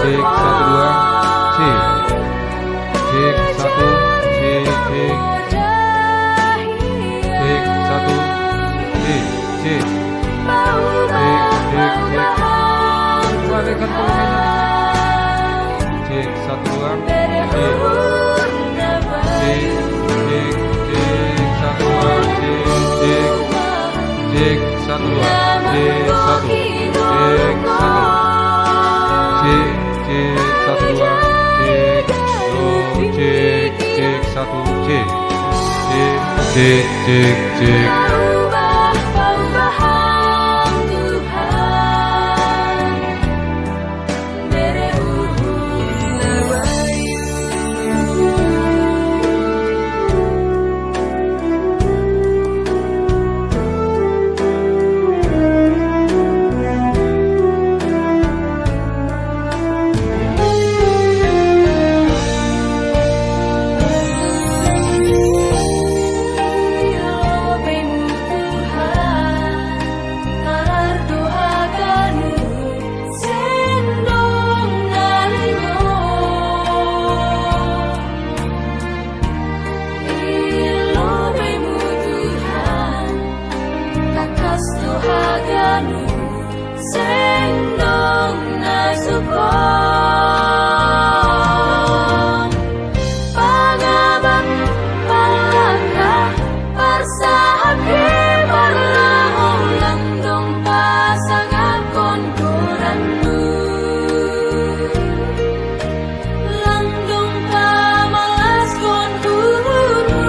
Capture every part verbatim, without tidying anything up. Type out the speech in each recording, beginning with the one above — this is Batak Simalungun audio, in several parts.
Cek satu dua, cek. Cek satu, cek, cek. Cek satu, cek, cek. Cek, cek, cek. Coba naikkan volumenya. Cek satu dua, cek. Cek, cek, cek, satu dua, cek, cek. Cek satu dua, cek satu, cek satu. Cek, cek satu dua, cek, oh, cek, cek satu, cek. Cek, cek, cek, cek. Sendong na sukong. Pangaban palaka, parsahake parlahon, landong pasangapkon goranmu. Landong pamalaskon uhurmu.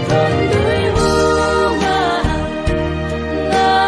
Tondoi bunga, na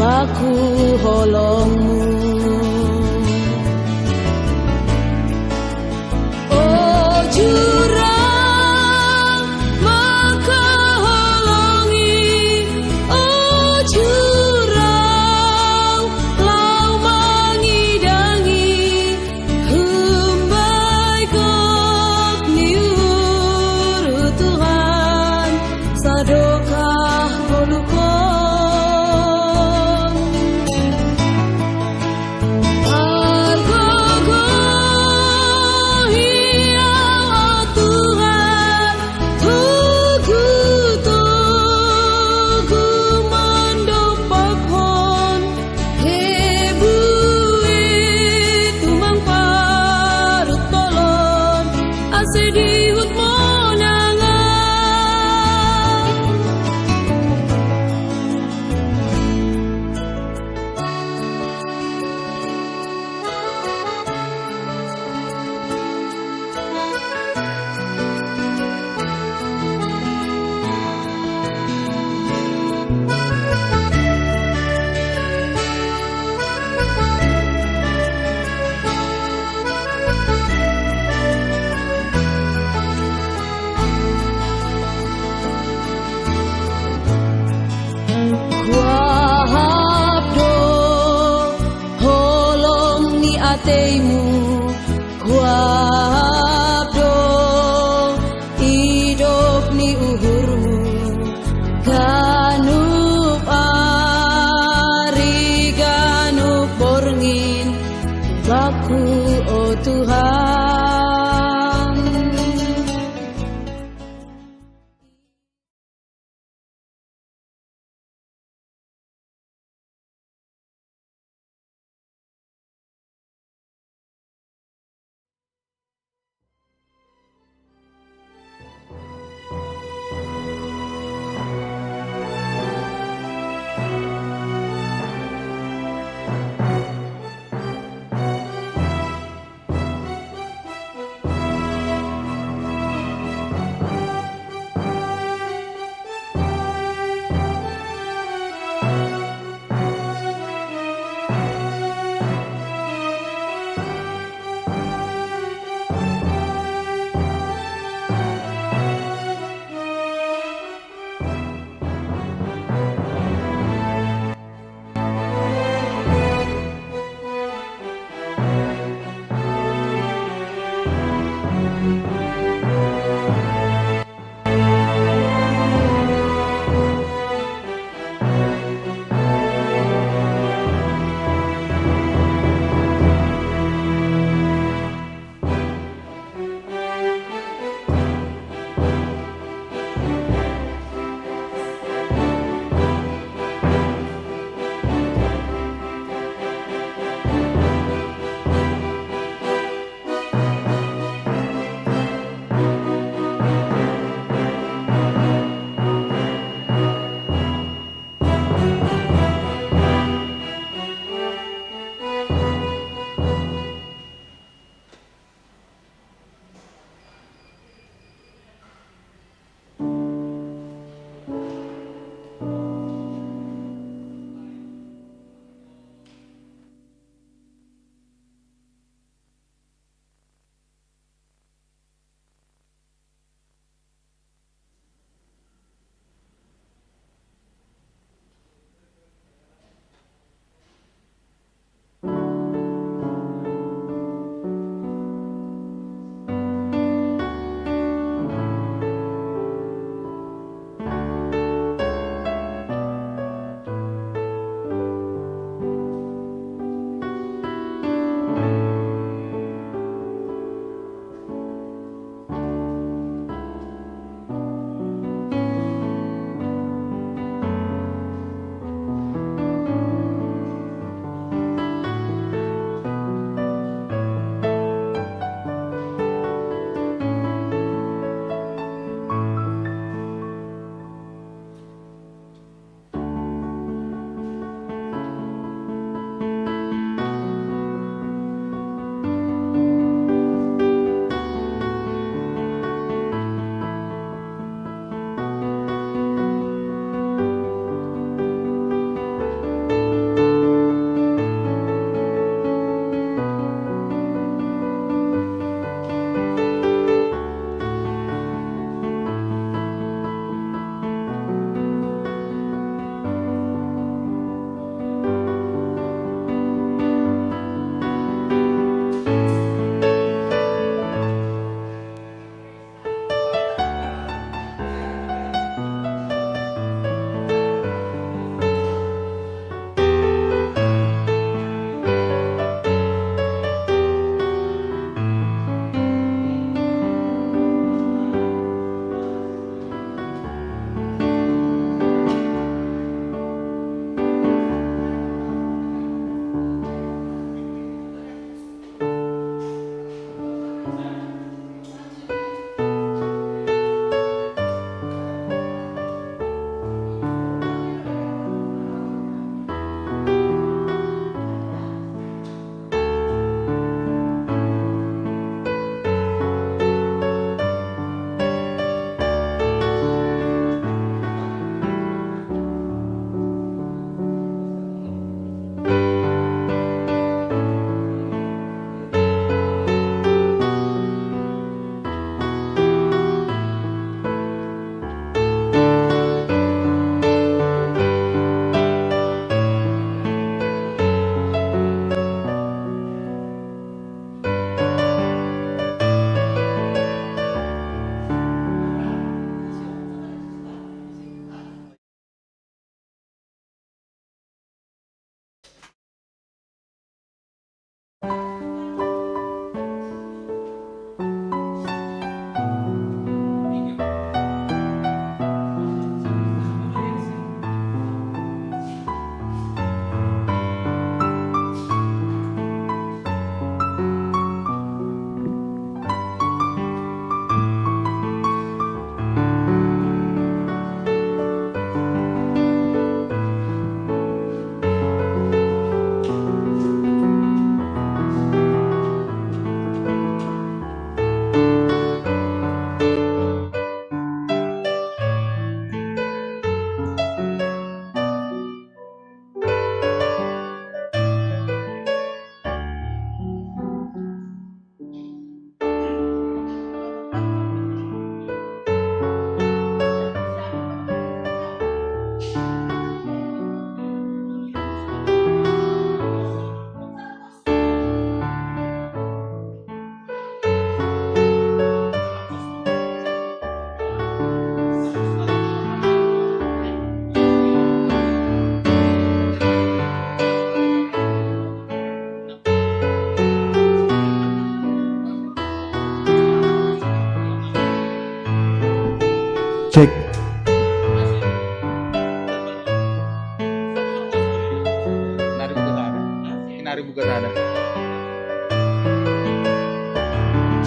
Aku holongmu. O Jurang, maka holongi, o Jurang, lau mangidangi, humbai Gobni uhuru Tuhan, sadokah polukon. Pargogoh Ia, o Tuhan, togu-togu mandopakhon, he buit tumang parut tolon, ase dihut monangan. Kuahap do holong ni ateimu, kuahap do idop ni uhurmu, ganup ari, ganup borngin, Bapa ku, o Tuhan.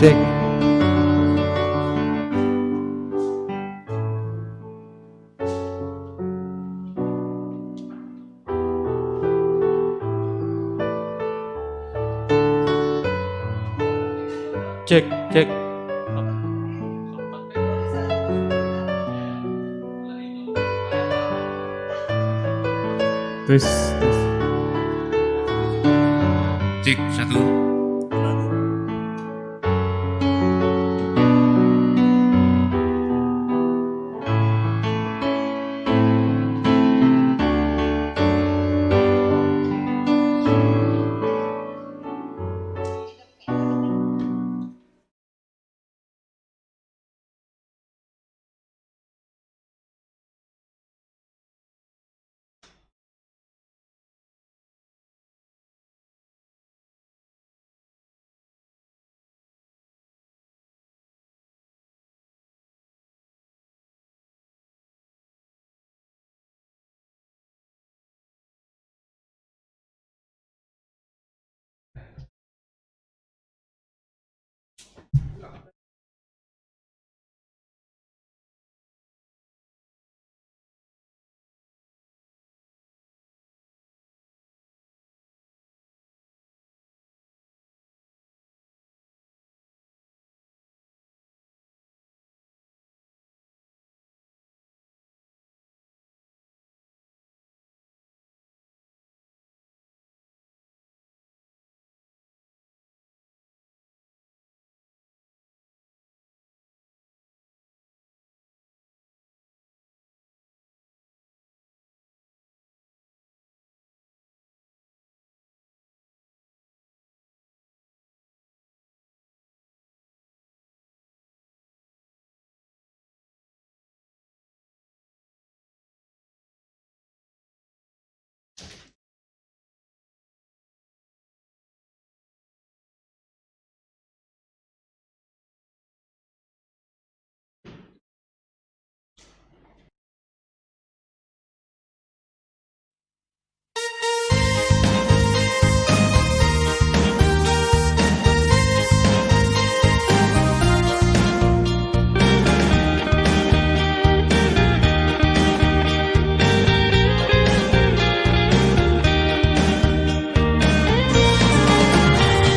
Cek. Cek, cek. Tes, tes. Cek, satu.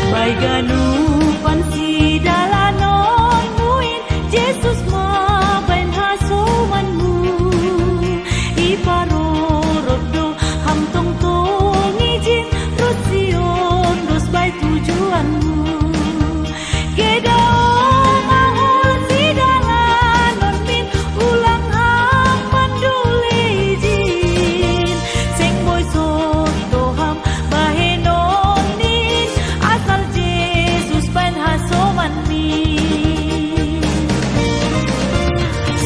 Bai ganupan si dalanon muin, Jesus mabaen hasomanmu. Iparorot do ham tongtong ijin, rut Sion dos bai tujuanmu. Gedong ahul si dalanon min, ulang ham mandule ijin. Seng boi soto ham bahenon nin, asal Jesus baen hasoman min.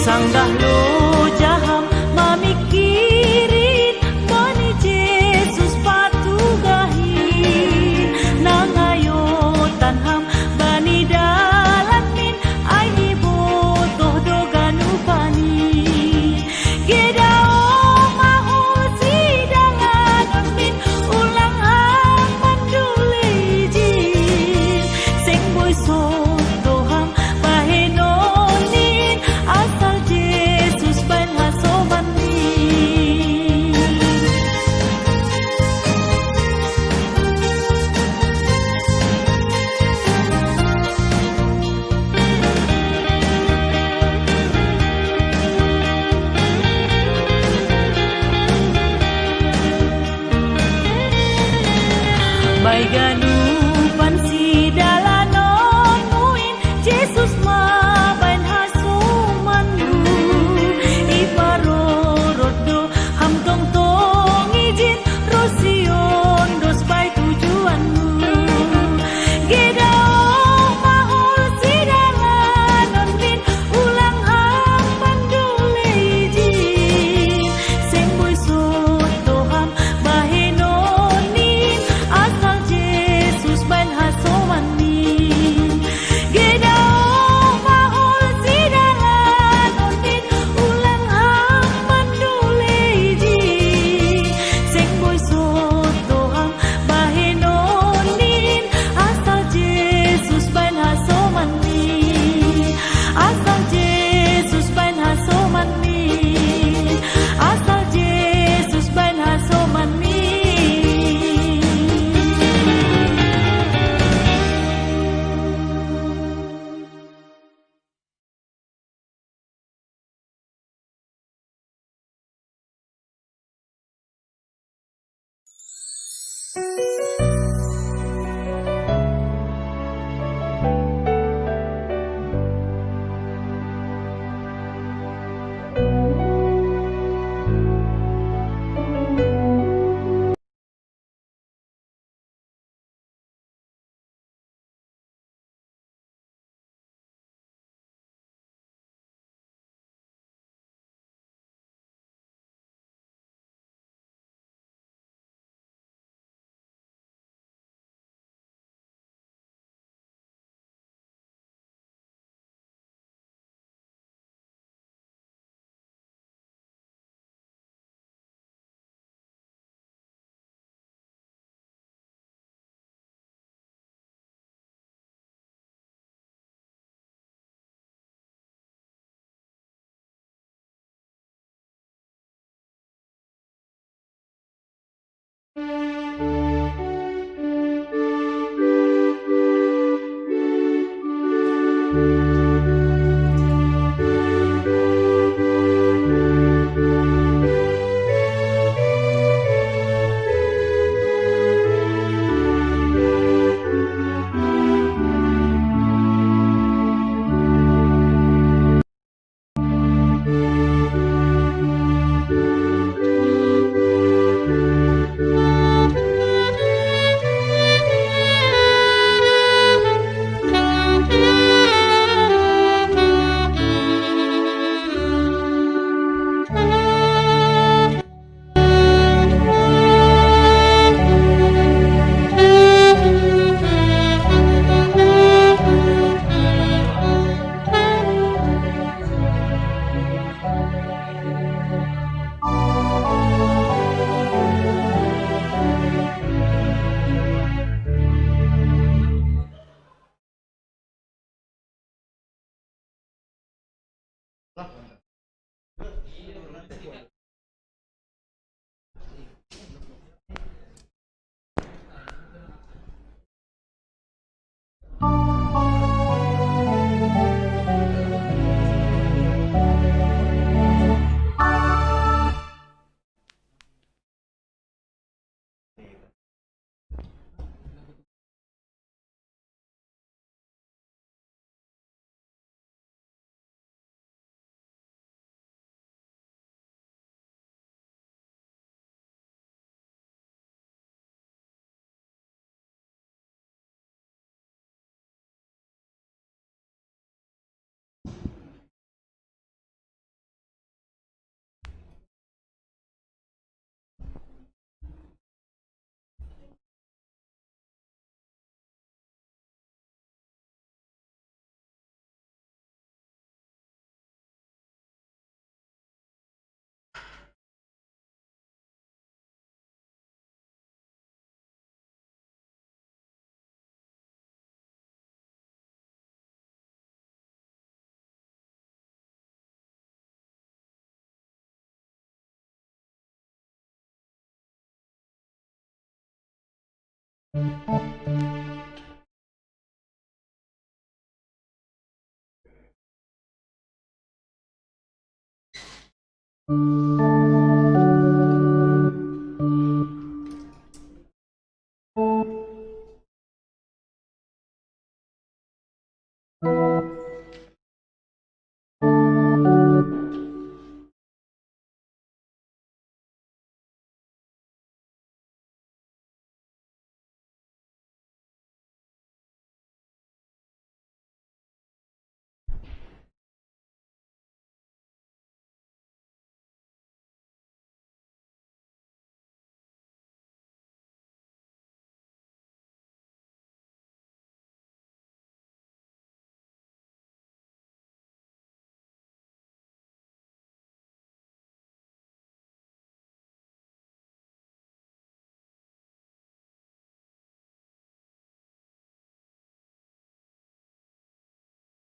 Sanggah loja ham mamikirin, bani Jesus patugahin, nangayotan ham bani dalan min, ai ibotoh do ganupan i. Gedong ahul si dalanon min, ulang ham mandule ijin. Seng boi soto ham bahenon nin, asal Jesus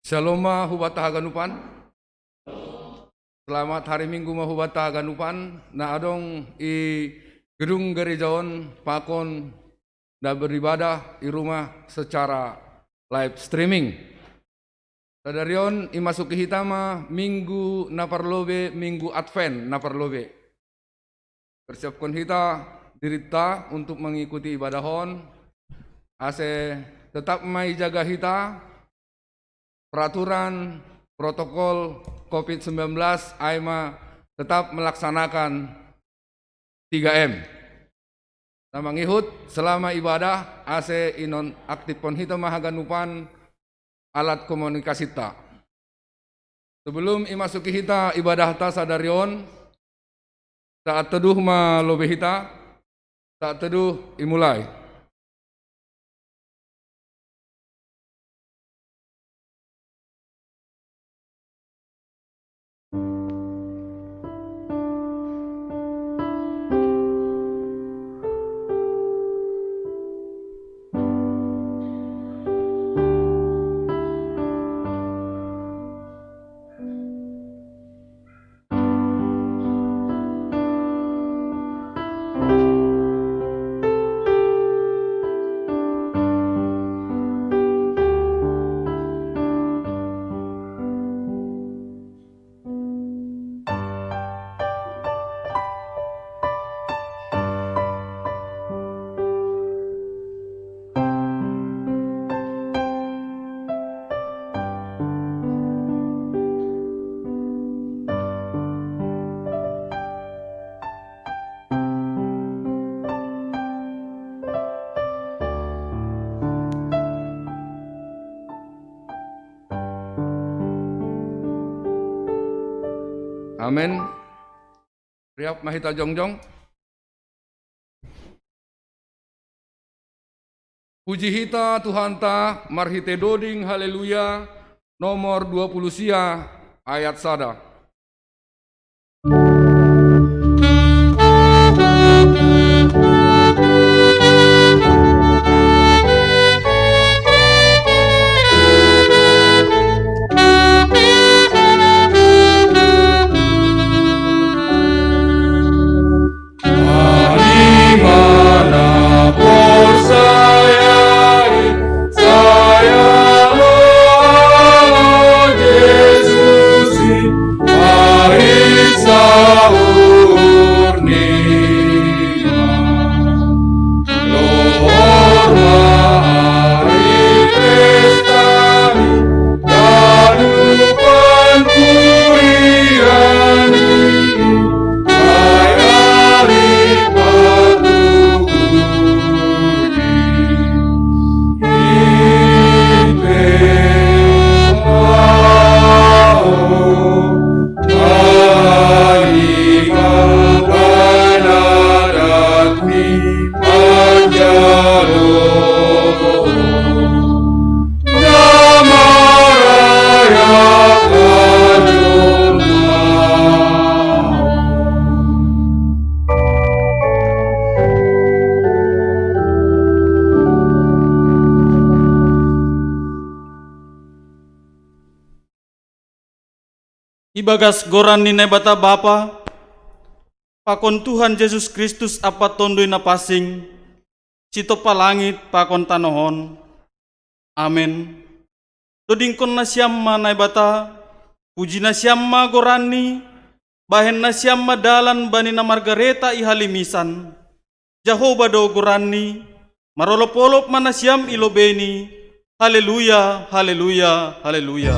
Shalom ma hubat haganupan. Selamat hari Minggu ma hubat haganupan. Na adong i gedung gereja on pakon na beribadah i rumah secara live streaming. Sadari on i masuki hita ma minggu na parlobei, minggu Advent na parlobei. Persiapkon hita dirita untuk mengikuti ibadah on, ase tetap mai jaga hita peraturan protokol covid sembilan belas, ai ma tetap melaksanakan tiga M. Na mangihut selama ibadah, ase inonaktifkon hita ma haganupan alat komunikasinta. Sebelum imasuki hita ibadahta sadari on, saat teduh ma lobei hita, saat teduh imulai. Amen. Riap ma hita jongjong. Puji hita Tuhanta marhite doding Haleluya nomor dua puluh sia ayat sada. Ibagas goran ni Naibata Bapa, pakon Tuhan Jesus Kristus ampa Tonduy Napansing, sitompa langit pakon tanoh on. Amen. Dodingkon nasiam ma Naibata, puji nasiam ma goranni, bahen nasiam ma dalan bani na margareta i halimisan. Jahowa do goranni, marolop-olop ma nasiam i lobeini. Haleluya, haleluya, haleluya.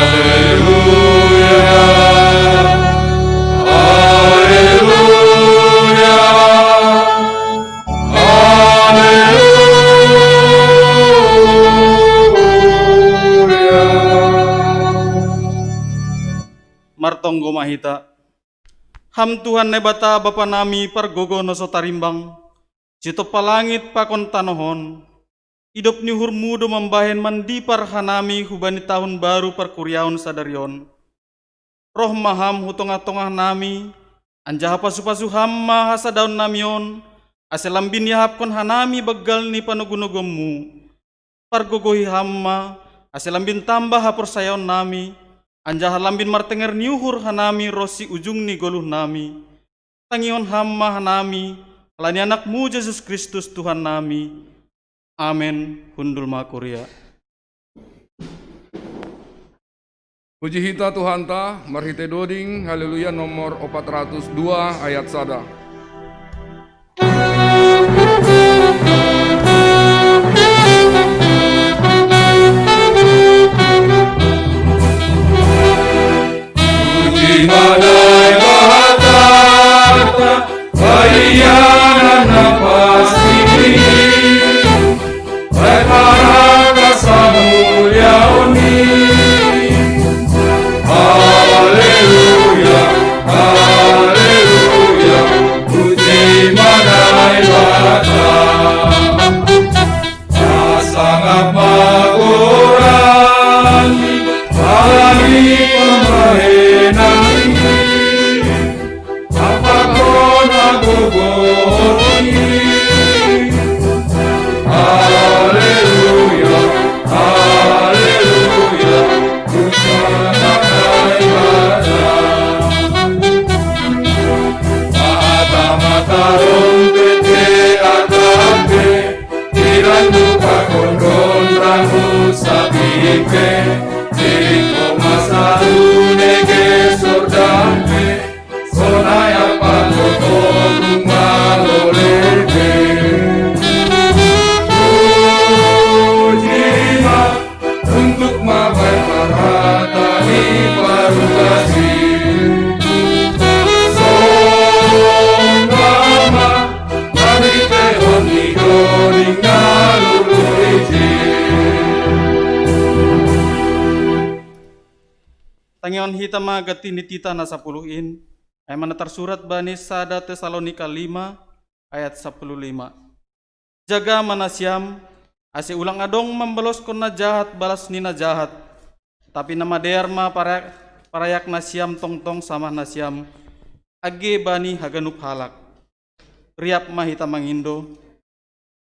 Haleluya, haleluya, haleluya. Martonggo ma hita. Ham Tuhan Naibata Bapa nami pargogoh na so tarimbang, sitompa langit pakon tanoh on, idop ni uhurmu do mambahen mandipar hanami hubani tahun baru parkuriaon sadari on. Roh ma Ham hu tongah-tongah nami, anjaha pasu-pasu Ham ma hasadaon nami on, ase lambin iahapkon hanami banggal ni panogu-noguonmu. Pargogohi Ham ma, ase lambin tambah haporsayaon nami, anjaha lambin martenger ni uhur hanami ronsi ujung ni goluh nami. Tangihon Ham ma hanami, halani AnakMu Jesus Kristus Tuhan nami. Amen. Hundul ma kuria. Puji hita Tuhanta, marhite doding Haleluya nomor opat ratus dua ayat sada. Madai batata, bayanana pasini, bakaraka samuliaoni. Haleluya, haleluya, puji madai bata. Asangap magoran, alani pamahenani, apakon agogohon. Haleluya, haleluya, puji madai bata. Mata-mata rompete atape, Tirandu pakondon rangu sapipe, tiko masatu nege sordape, sonaya pakoto bunga lolebe. Pujima untuk mabai parata di parugasi. Songama Tangion hita ma gati ni titah na sapuluh in, ai ma na tarsurat bani sada Tesalonika lima ayat sapuluh lima. Jaga ma nasiam, ase ulang adong mambaloskon na jahat balas ni na jahat, tapi na madear ma parayak, parayak nasiam tongtong samah nasiam, age bani haganup halak. Riap ma hita mangindo.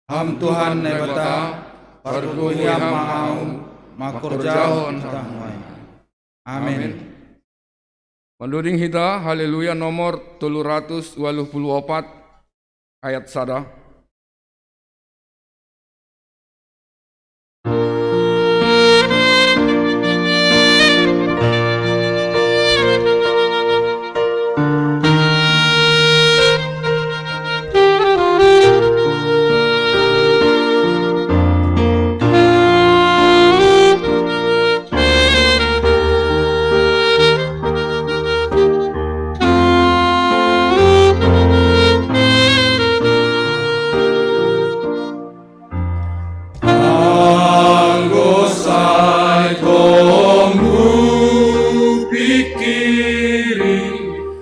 Ham Tuhan Naibata, pargogohi Ham ma ahu mangkorjahon hatahMu ai. Amen. Mandoding hita Haleluya nomor tolu ratus waluh puluh opat, ayat sada. Anggo sai tong hupikiri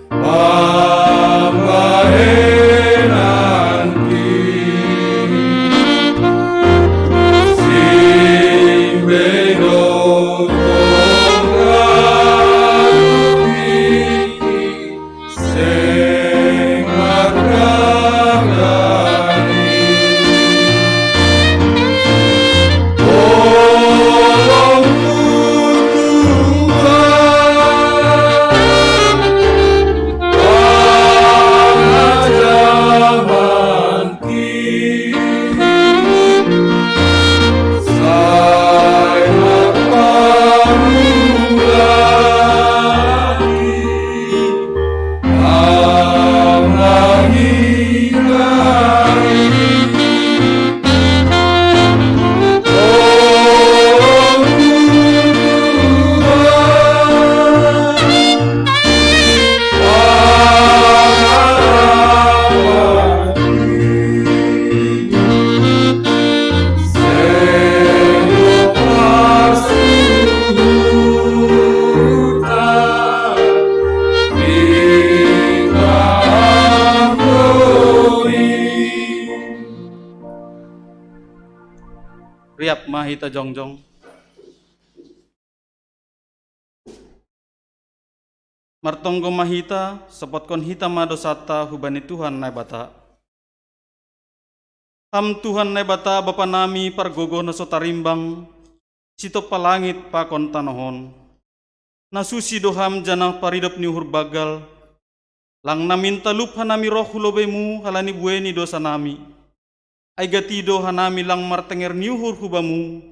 pambahenanki, sing boi do tong hupikiri. Riap ma hita jongjong. Martonggo ma hita, sopotkon hita ma dosanta hubani Tuhan Naibata. Ham Tuhan Naibata Bapa nami pargogoh na so tarimbang, sitompa langit pakon tanoh on. Na susi do Ham janah paridop ni uhur banggal, lang namin talup hanami roh hu lobei-Mu halani buei ni dosa nami. Ai gati do hanami lang martenger ni uhur hu Bamu,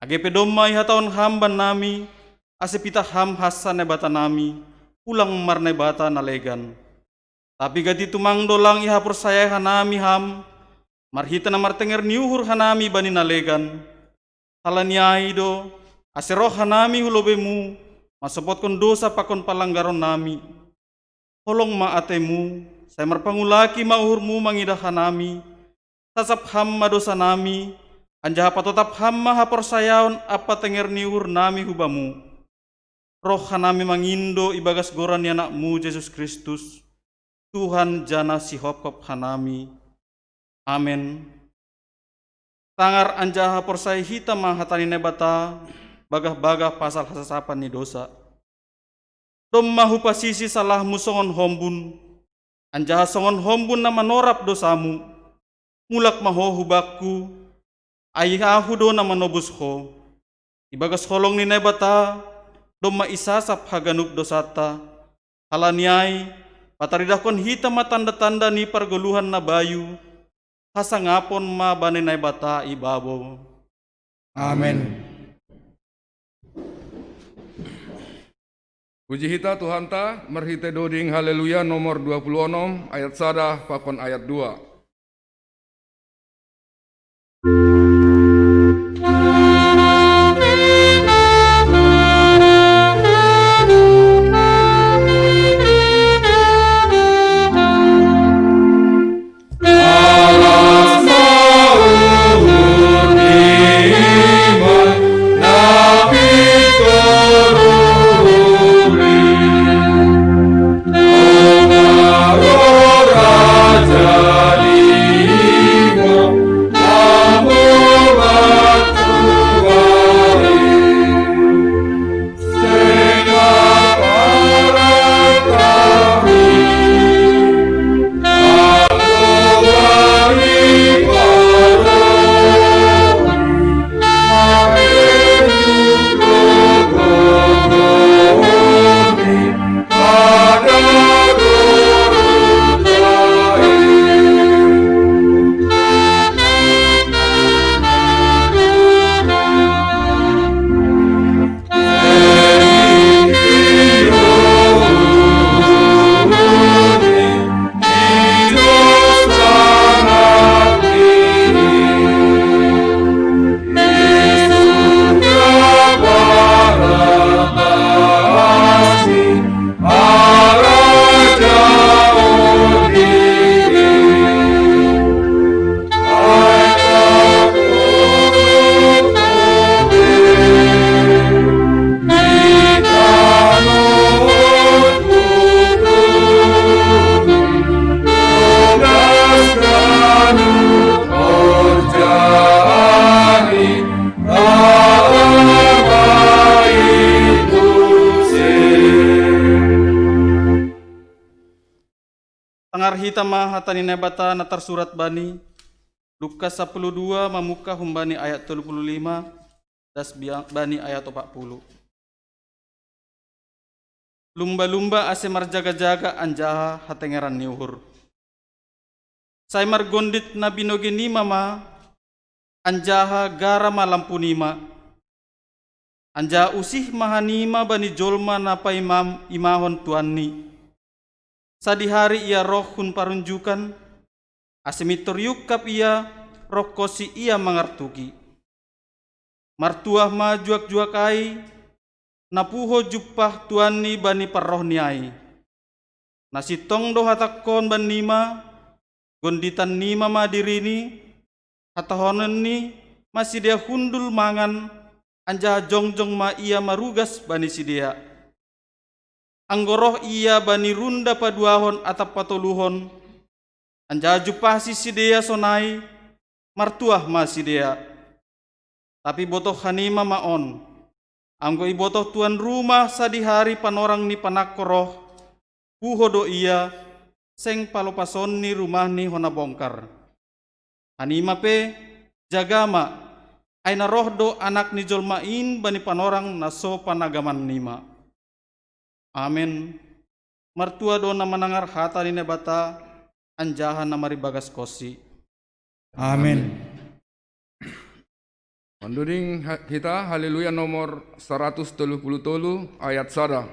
age pe domma ihatahon Ham bannami, ase pitah Ham hansa Naibata nami, ulang marnaibata na legan. Tapi gati tumang do lang ihaporsayai hanami Ham, marhite na martenger ni uhur hanami bani na legan. Halani ai do, ase roh hanami hu lobei-Mu, masopotkon dosa pakon palanggaron nami. Holong ma atemu, sai marpangulaki ma uhurmu mangidah hanami, sasap ham ma dosa nami, anjaha patotap ham ma haporsayaon ampa tenger ni uhur nami hu Bamu. Roh hanami mangindo ibagas goran ni Anakmu Jesus Kristus, Tuhan janah sihopkop hanami. Amen. Tangar anjaha porsaya hita ma hata ni Naibata, bagah-bagah pasal hasasapan ni dosa. Domma hupasisi salahmu songon hombun, anjaha songon hombun na manorap dosamu. Mulak ma ho hu Bakku, ai Ahu do na manobus ho. Ibagas holong ni Naibata, domma isasap haganup dosanta. Halani ai, pataridahkon hita ma tanda-tanda ni pargoluhan na bayu, hasangapon ma bani Naibata ibabo. Amen. Puji hita Tuhanta, marhite doding Haleluya nomor dua puluh onom, ayat sada pakon ayat dua. Tangar hita ma hata ni Naibata na tarsurat bani Lukas sapuluh dua, mamungkah humbani ayat tolu puluh lima, das bia-, bani ayat opat puluh. Lumba-lumba ase marjaga-jaga anjaha hatengeran ni uhur. Sai margondit na binoge nima ma, anjaha gara ma lampu nima. Anjaha usih ma hanima bani jolma na paimam-, imahon tuanni. Sadihari ia roh hun parunjukan, ase mintor iungkap ia, rohkonsi ia mangartuki. Martuah ma juak-juak ai, na puho jumpah tuanni bani parrohni ai. Na sintong do hatangkon bannima, gonditan nima ma dirini, hatahononni ma sidea hundul mangan, anjaha jongjong ma ia marugas bani sidea. Anggo roh ia bani runda paduahon atap patoluhon, anjaha jumpahsi sidea sonai, martuah ma sidea. Tapi botoh hanima ma on, anggo ibotoh tuan rumah sadihari panorang ni panangko roh, puho do ia, seng palopasonni rumahni hona bongkar. Hanima pe, jaga ma, ai na roh do Anak ni jolma in bani panorang na so panagaman nima. Amen. Martua do na manangar hata ni Naibata, anjaha na maribagaskonsi. Amen. Manduding ha-, hita Haleluya nomor saratus tolu puluh tolu ayat sada.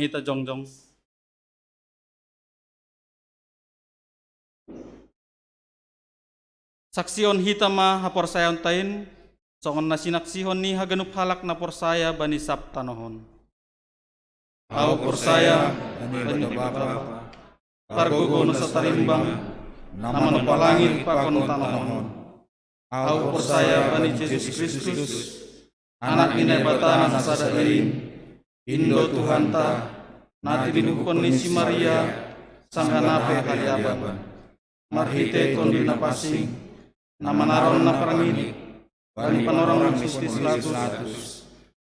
Hita jongjong. Saksihon hita ma haporsayaonta in, songon na sinaksihon ni haganup halak na porsaya bani sab tanoh on. Ahu porsaya bani Debata Bapa, pargogo na sasarimbang, na manompa langit pakon tanoh on. Ahu porsaya bani Jesus Kristus, Anak ni Naibata na sasada in, in do Tuhanta, na tininubuhon ni si Maria, sanggah na pe haliaban. Marhite Tonduy Napansing, na manaron na parngit, bani panorang ni si Pontius Pilatus,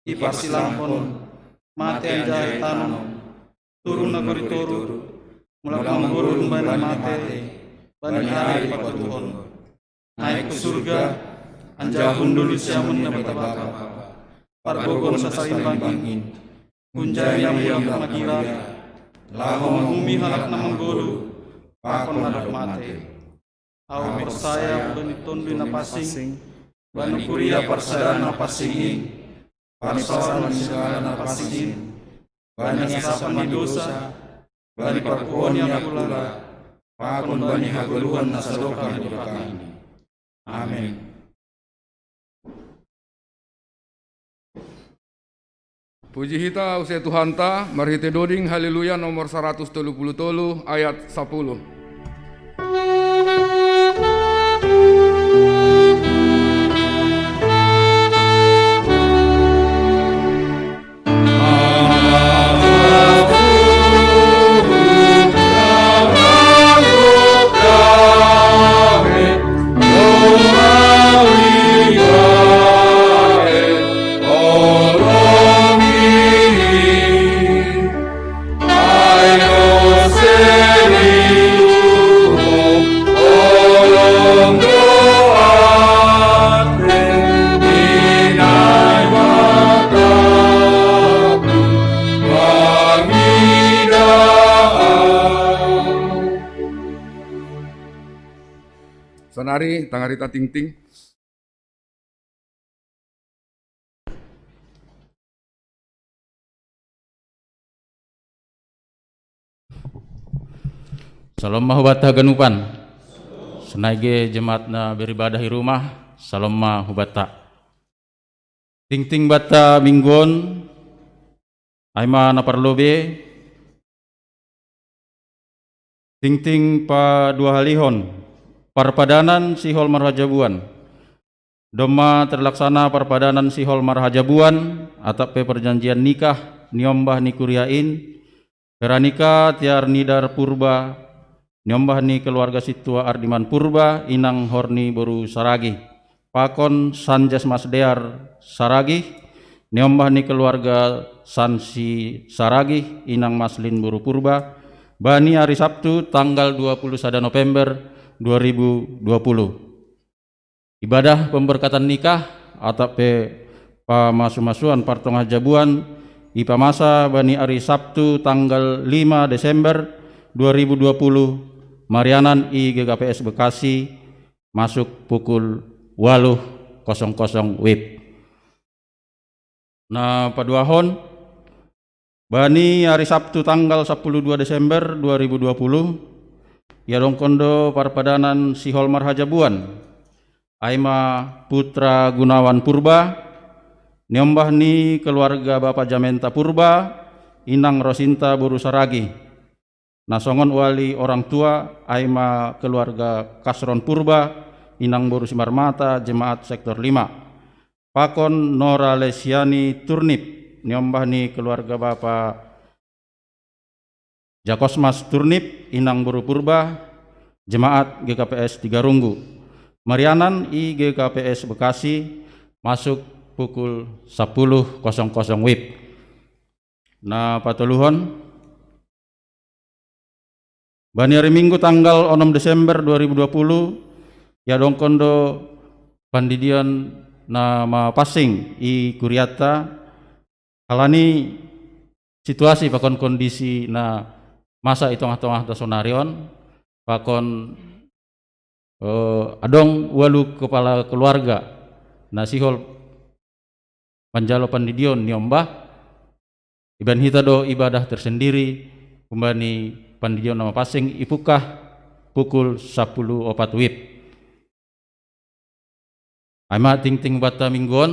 diparsilangkon, mate anjaha itanom, turun nagori toruh, mulak manggoluh humbani mate, bani ari patuduhon. Naik hu surga, anjaha hundul di siamun ni Naibata Bapa, pargogo na sasarimbang in. Hunjai na mulak magira, laho manguhumi halak na manggoluh, pakon na dob mate. Ahu porsaya bani Tonduy Napansing, bani kuria parsadaan na pansing in, parsaoran ni sagala na pansing in, bani hasapan ni dosa, bani parpuhoon ni angkula, pakon bani hagoluhan na sadokah ni dokah in. Amen. Puji hita use Tuhanta, marhite doding Haleluya nomor saratus tolu puluh tolu ayat sapuluh. Saonari, tangar hita tingting. Salom ma hubanta haganupan. Sonai ge jemaat na beribadah i rumah, salom ma hubanta. Tingting banta minggu on, ai ma na parlobei, tingting paduahalihon, parpadanan sihol marhajabuan. Domma terlaksana parpadanan sihol marhajabuan, atap pe perjanjian nikah, niombah ni kuria in, Veronika Tiar Nidar Purba, niombah ni keluarga sintua Ardiman Purba, inang Horni boru Saragih. Pakon Sanjas Masdear Saragih, niombah ni keluarga Sansi Saragih, inang Maslin boru Purba, bani ari Sabtu tanggal dua puluh sada November dua ribu dua puluh. Ibadah pemberkatan nikah, atap pe pamasumasuan partongah jabuan, ipamasa bani ari Sabtu tanggal lima Desember dua ribu dua puluh, marianan i G K P S Bekasi, masuk pukul waluh kosong kosong wib. Na paduahon, bani ari Sabtu tanggal sapuluh dua Desember dua ribu dua puluh, iadongkon do parpadanan sihol marhajabuan, ai ma Putra Gunawan Purba, niombah ni keluarga Bapa Jamenta Purba, inang Rosinta boru Saragih. Na songon wali orang tua, ai ma keluarga Kasron Purba, inang boru Simarmata, jemaat sektor lima. Pakon Nora Lesiani Turnip, niombah ni keluarga Bapa Jakosmas Turnip, inang boru Purba, jemaat G K P S Tiga Runggu. Marianan i G K P S Bekasi, masuk pukul sapuluh kosong kosong wib. Na patoluhon, bani ari Minggu tanggal onom Desember dua ribu dua puluh, iadongkon do pandidion na mapansing i kurianta, halani situasi pakon kondisi na masa i tongah-tongahta sonari on, pakon, eh, adong ualu kepala keluarga na sihol manjalo pandidion niombah, Ibaen hita do ibadah tersendiri, humbani pandidion na mapansing ipungkah pukul sapuluh opat wib. Ai ma tingting banta minggu on,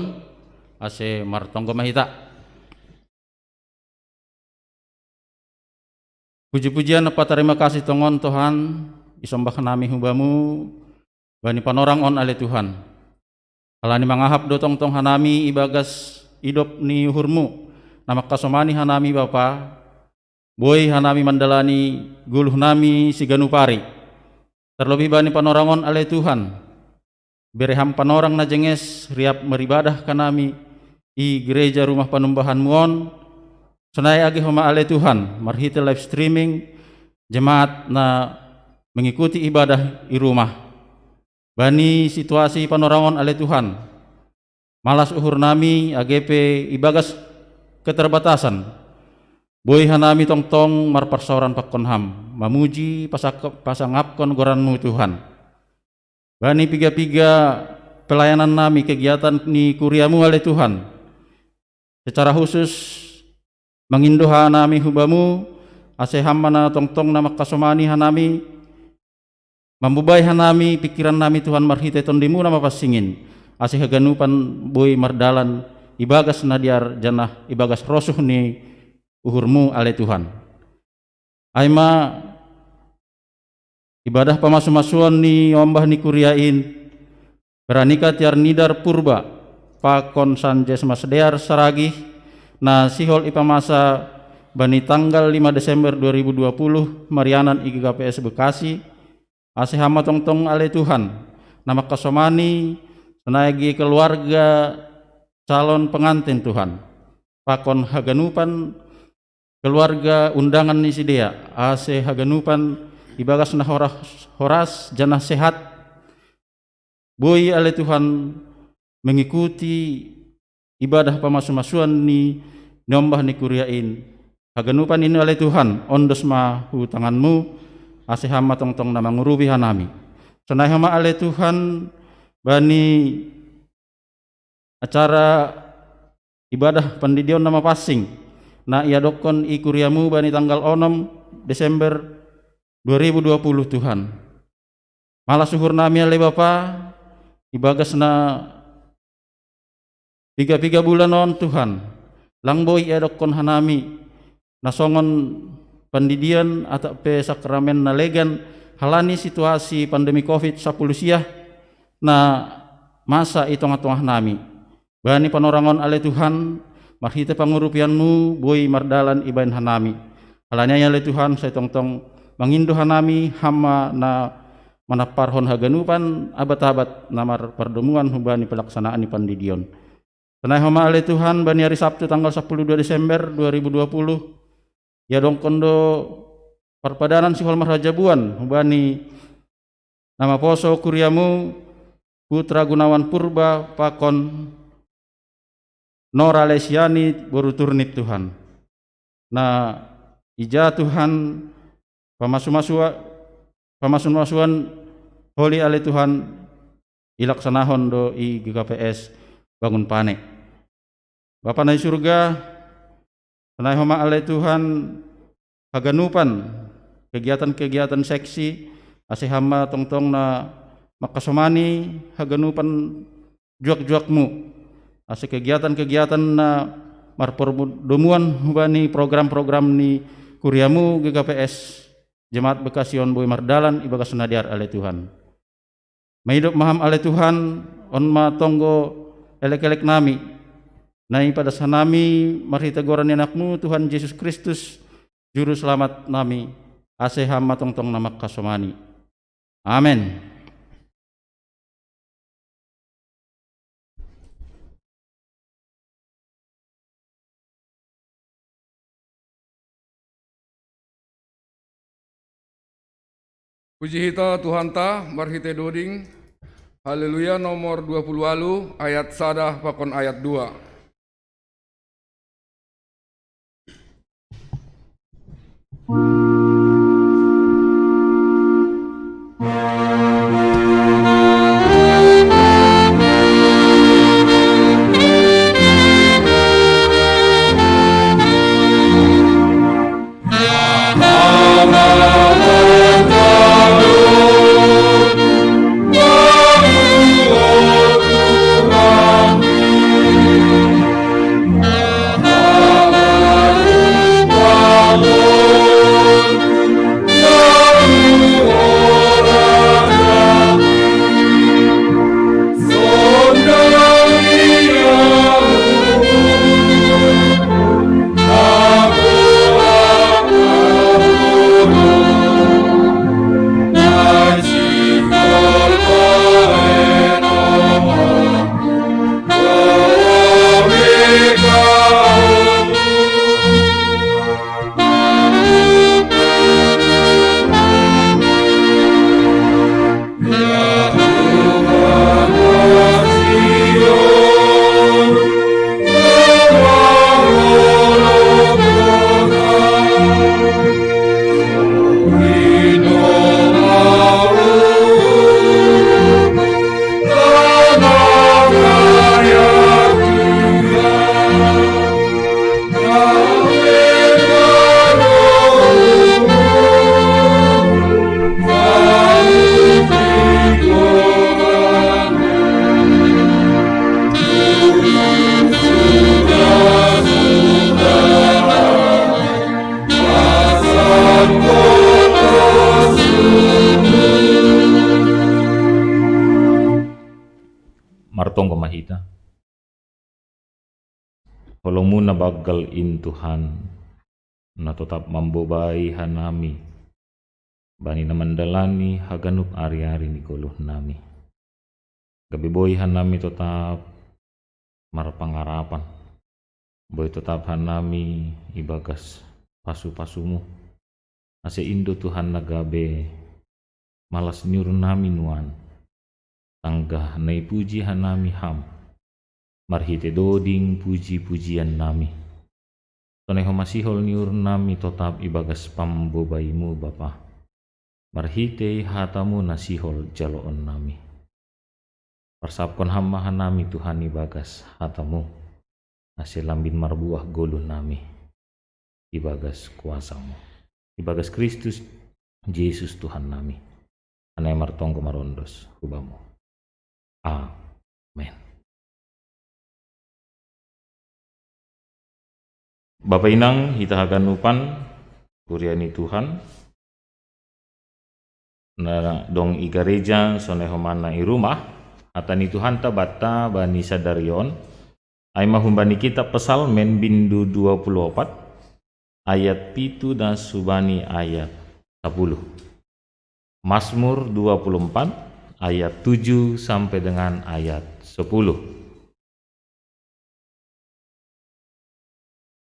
ase martonggo ma hita. Puji-pujian na patarima kasih tongon Tuhan, isombah nami hu Bamu, bani panorang on ale Tuhan. Halani mangahap do tongtong hanami ibagas idop ni uhurMu, na mangkasomani hanami Bapa, boi hanami mandalani goluh nami siganup ari. Tarlobih bani panorang on ale Tuhan. Bere Ham panorang na jenges riap maribadah hanami i gereja rumah panumbahanMu on, sonai age homa ale Tuhan, marhite live streaming, jemaat na mengikuti ibadah i rumah. Bani situasi panorang on ale Tuhan, malas uhur nami age pe ibagas keterbatasan. Boi hanami tongtong marparsaoran pakon Ham, mamuji, pasak-, pasangapkon goranMu Tuhan. Bani piga-piga pelayanan nami kegiatan ni kuriaMu ale Tuhan. Secara khusus, mangindo hanami hu Bamu, ase Ham ma na tongtong na mangkasomani hanami, mambubai hanami pingkiran nami Tuhan marhite TondiMu na mapansing in, ase haganupan boi mardalan ibagas na dear janah ibagas rosuh ni uhurMu ale Tuhan. Ai ma ibadah pamasumasuon ni ombah ni kuria in, Pranika Tiar Nidar Purba, pakon Sanjes Masdear Saragih, na sihol ipamasa bani tanggal lima Desember dua ribu dua puluh, marianan i G K P S Bekasi, ase Ham ma tongtong ale Tuhan, na mangkasomani, sonai age keluarga calon pengantin Tuhan, pakon haganupan keluarga undangan ni sidea, ase haganupan ibagas na horas, horas janah sehat, boi ale Tuhan mengikuti ibadah pamasumasuon ni, ni ombah ni kuria in. Haganupan in ale Tuhan, ondos ma hu tanganMu, ase Ham ma tongtong na mangurupi hanami. Sonai homa ale Tuhan, bani acara ibadah pandidion na mapansing, na iadokkon i kuriaMu bani tanggal onom Desember dua ribu dua puluh Tuhan. Malas uhur nami ale Bapa, ibagas na piga-piga bulan on Tuhan, lang boi iadokkon hanami, na songon pandidion atap pe sakramen na legan halani situasi pandemi covid sapuluh siah na masa i tongah-tongah nami. Bani panorang on ale Tuhan, marhite pangurupianMu boi mardalan ibaen hanami. Halani ai ale Tuhan, sai tongtong mangindo hanami Ham ma na manamparhon haganupan abat-abat na marpardomuan hubani pelaksanaan ni pandidion. Sonai homa ale Tuhan, bani ari Sabtu tanggal sapuluh dua Desember dua ribu dua puluh, iadokkon do parpadanan sihol marhajabuan hubani na maposo kuriaMu, Putra Gunawan Purba pakon Nora Lesiani boru Turnip Tuhan. Na ija Tuhan pamasu-masua-, pamasu-masuan holi ale Tuhan ilaksanahon do i G K P S Bangun Pane. Bapa na i surga, sonai homa ale Tuhan haganupan kegiatan-kegiatan seksi, ase Ham ma tongtong na mangkasomani haganupan juak-juakMu, ase kegiatan-kegiatan na marpardomuan hubani program-program ni kuriaMu G K P S Jemaat Bekasi on boi mardalan ibagas na dear ale Tuhan. Maidop ma Ham ale Tuhan, on ma tonggo elek-elek nami, na ipadas hanami marhite goran ni AnakMu Tuhan Jesus Kristus, Juru Selamat nami, ase Ham ma tongtong na mangkasomani. Amen. Puji hita Tuhanta marhite doding. Haleluya nomor dua puluh walu, ayat sada pakon ayat dua. Tonggo ma hita. Holongmu na banggal in Tuhan, na totap mambobai hanami bani na mandalani haganup ari-ari ni goluhnami. Gabe boi hanami totap marpangarapan, boi totap hanami ibagas pasu-pasumu. Ase in do Tuhan na gabe malas ni uhurnami nuan, sanggah na ipuji hanami Ham marhite doding puji-pujiannami. Sonai homa sihol ni uhurnami totap ibagas pambobaimu, Bapa, marhitei hatamu na sihol jaloonnami. Parsapkon Ham ma hanami, Tuhan, ibagas hatamu, ase lambin marbuah goluhnami ibagas kuasamu. Ibagas Kristus Jesus Tuhannami, Anai martonggo marondos hu Bamu. Amen. Bapa inang hita haganupan, kuria ni Tuhan, na dong i gareja sonai homa na i rumah, hata ni Tuhanta banta bani sadari on, ai ma humbani kitab Psalmen bindu dua puluh opat, ayat pitu das hubani ayat sapuluh. Mazmur dua puluh empat ayat tujuh sampai dengan ayat sepuluh.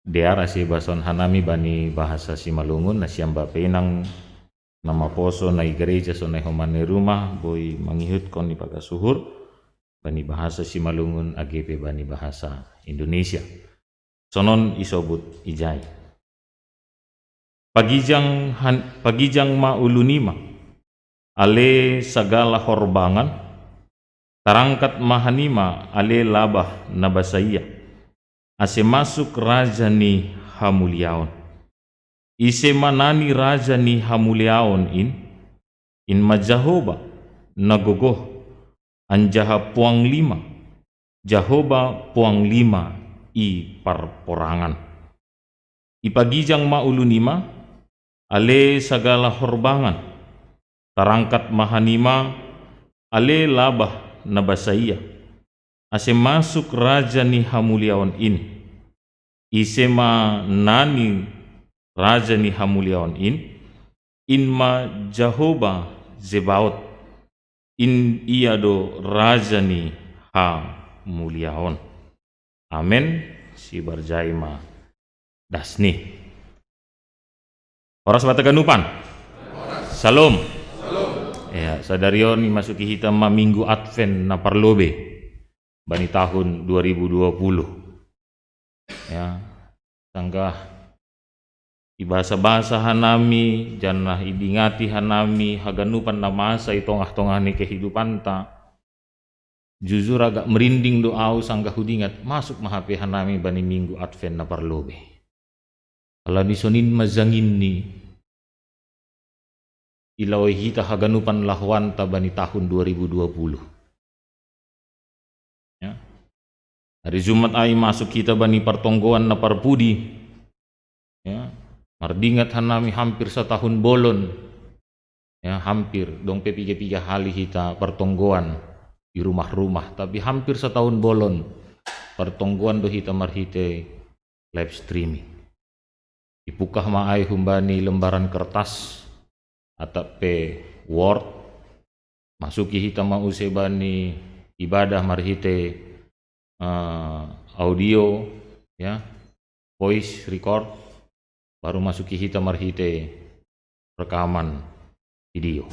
Dear ase basaon hanami bani bahasa Simalungun, nasiam bapa inang na maposo na i gareja sonai homa na i rumah boi mangihutkon ibagas uhur bani bahasa Simalungun age pe bani bahasa Indonesia. Sonon isobut ijai. Pagijang, han, pagijang ma ulunima, ale sagala horbangan, tarangkat ma hanima, ale labah na basaia, ase masuk raja ni hamuliaon. Ise ma nani raja ni hamuliaon in? In ma Jahoba na gogoh, anjaha puang lima, Jahoba puang lima i parporangan. Ipagijang ma ulunima, ale sagala horbangan, tarangkat ma hanima, ale labah na basaia, ase masuk raja ni hamuliaon in. Ise ma nani raja ni hamuliaon in? In ma Jahoba Zebaot, in ia do raja ni hamuliaon. Amen. Sibarjai ma dasni. Horas banta haganupan. Shalom. Ya, sadari on imasuki hita ma minggu Advent na parlobei bani tahun dua ribu dua puluh. Ya, sanggah ibasa-basa hanami, janah idingati hanami haganupan na masa i tongah-tongah ni kehidupanta. Jujur agak merinding do au sanggah hudingat, masuk ma hape hanami bani minggu Advent na parlobei. Ala ni sonin ma janginni ilaoi hita haganupan lahoanta bani tahun dua ribu dua puluh. Ya. Hari Jumat ai masuk hita bani partonggoan na parpudi. Ya. Mardingat hanami hampir satahun bolon. Ya, hampir, dong pe piga-piga hali hita partonggoan i rumah-rumah, tapi hampir satahun bolon partonggoan do hita marhite live streaming. Ipungkah ma ai humbani lembaran kertas atap pe Word, masuki hita ma use bani ibadah marhite, eh, audio, ya, voice record, baru masuki hita marhite rekaman video.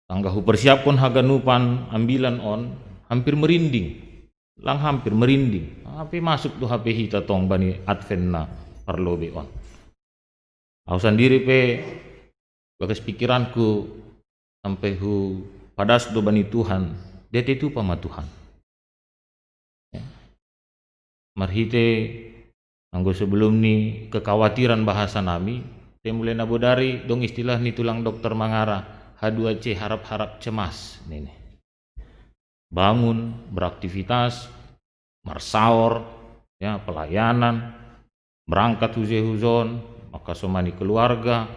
Sanggah hupersiapkon haganupan ambilan on, hampir merinding. Lang hampir merinding. Hape masuk do hape hita tong bani Advent na parlobei on. Au sandiri pe bagas pikiranku sampai hupadas do bani Tuhan, dia tetupa ma Tuhan. Ya. Marhite anggo sebelum ni kekhawatiran bahasanami, te mulai na bodari dong istilah ni tulang dokter mangara, H dua C, harap-harap cemas, nini. Bangun, beraktivitas, marsaor, ya, pelayanan, berangkat huje hujon, maka somani keluarga,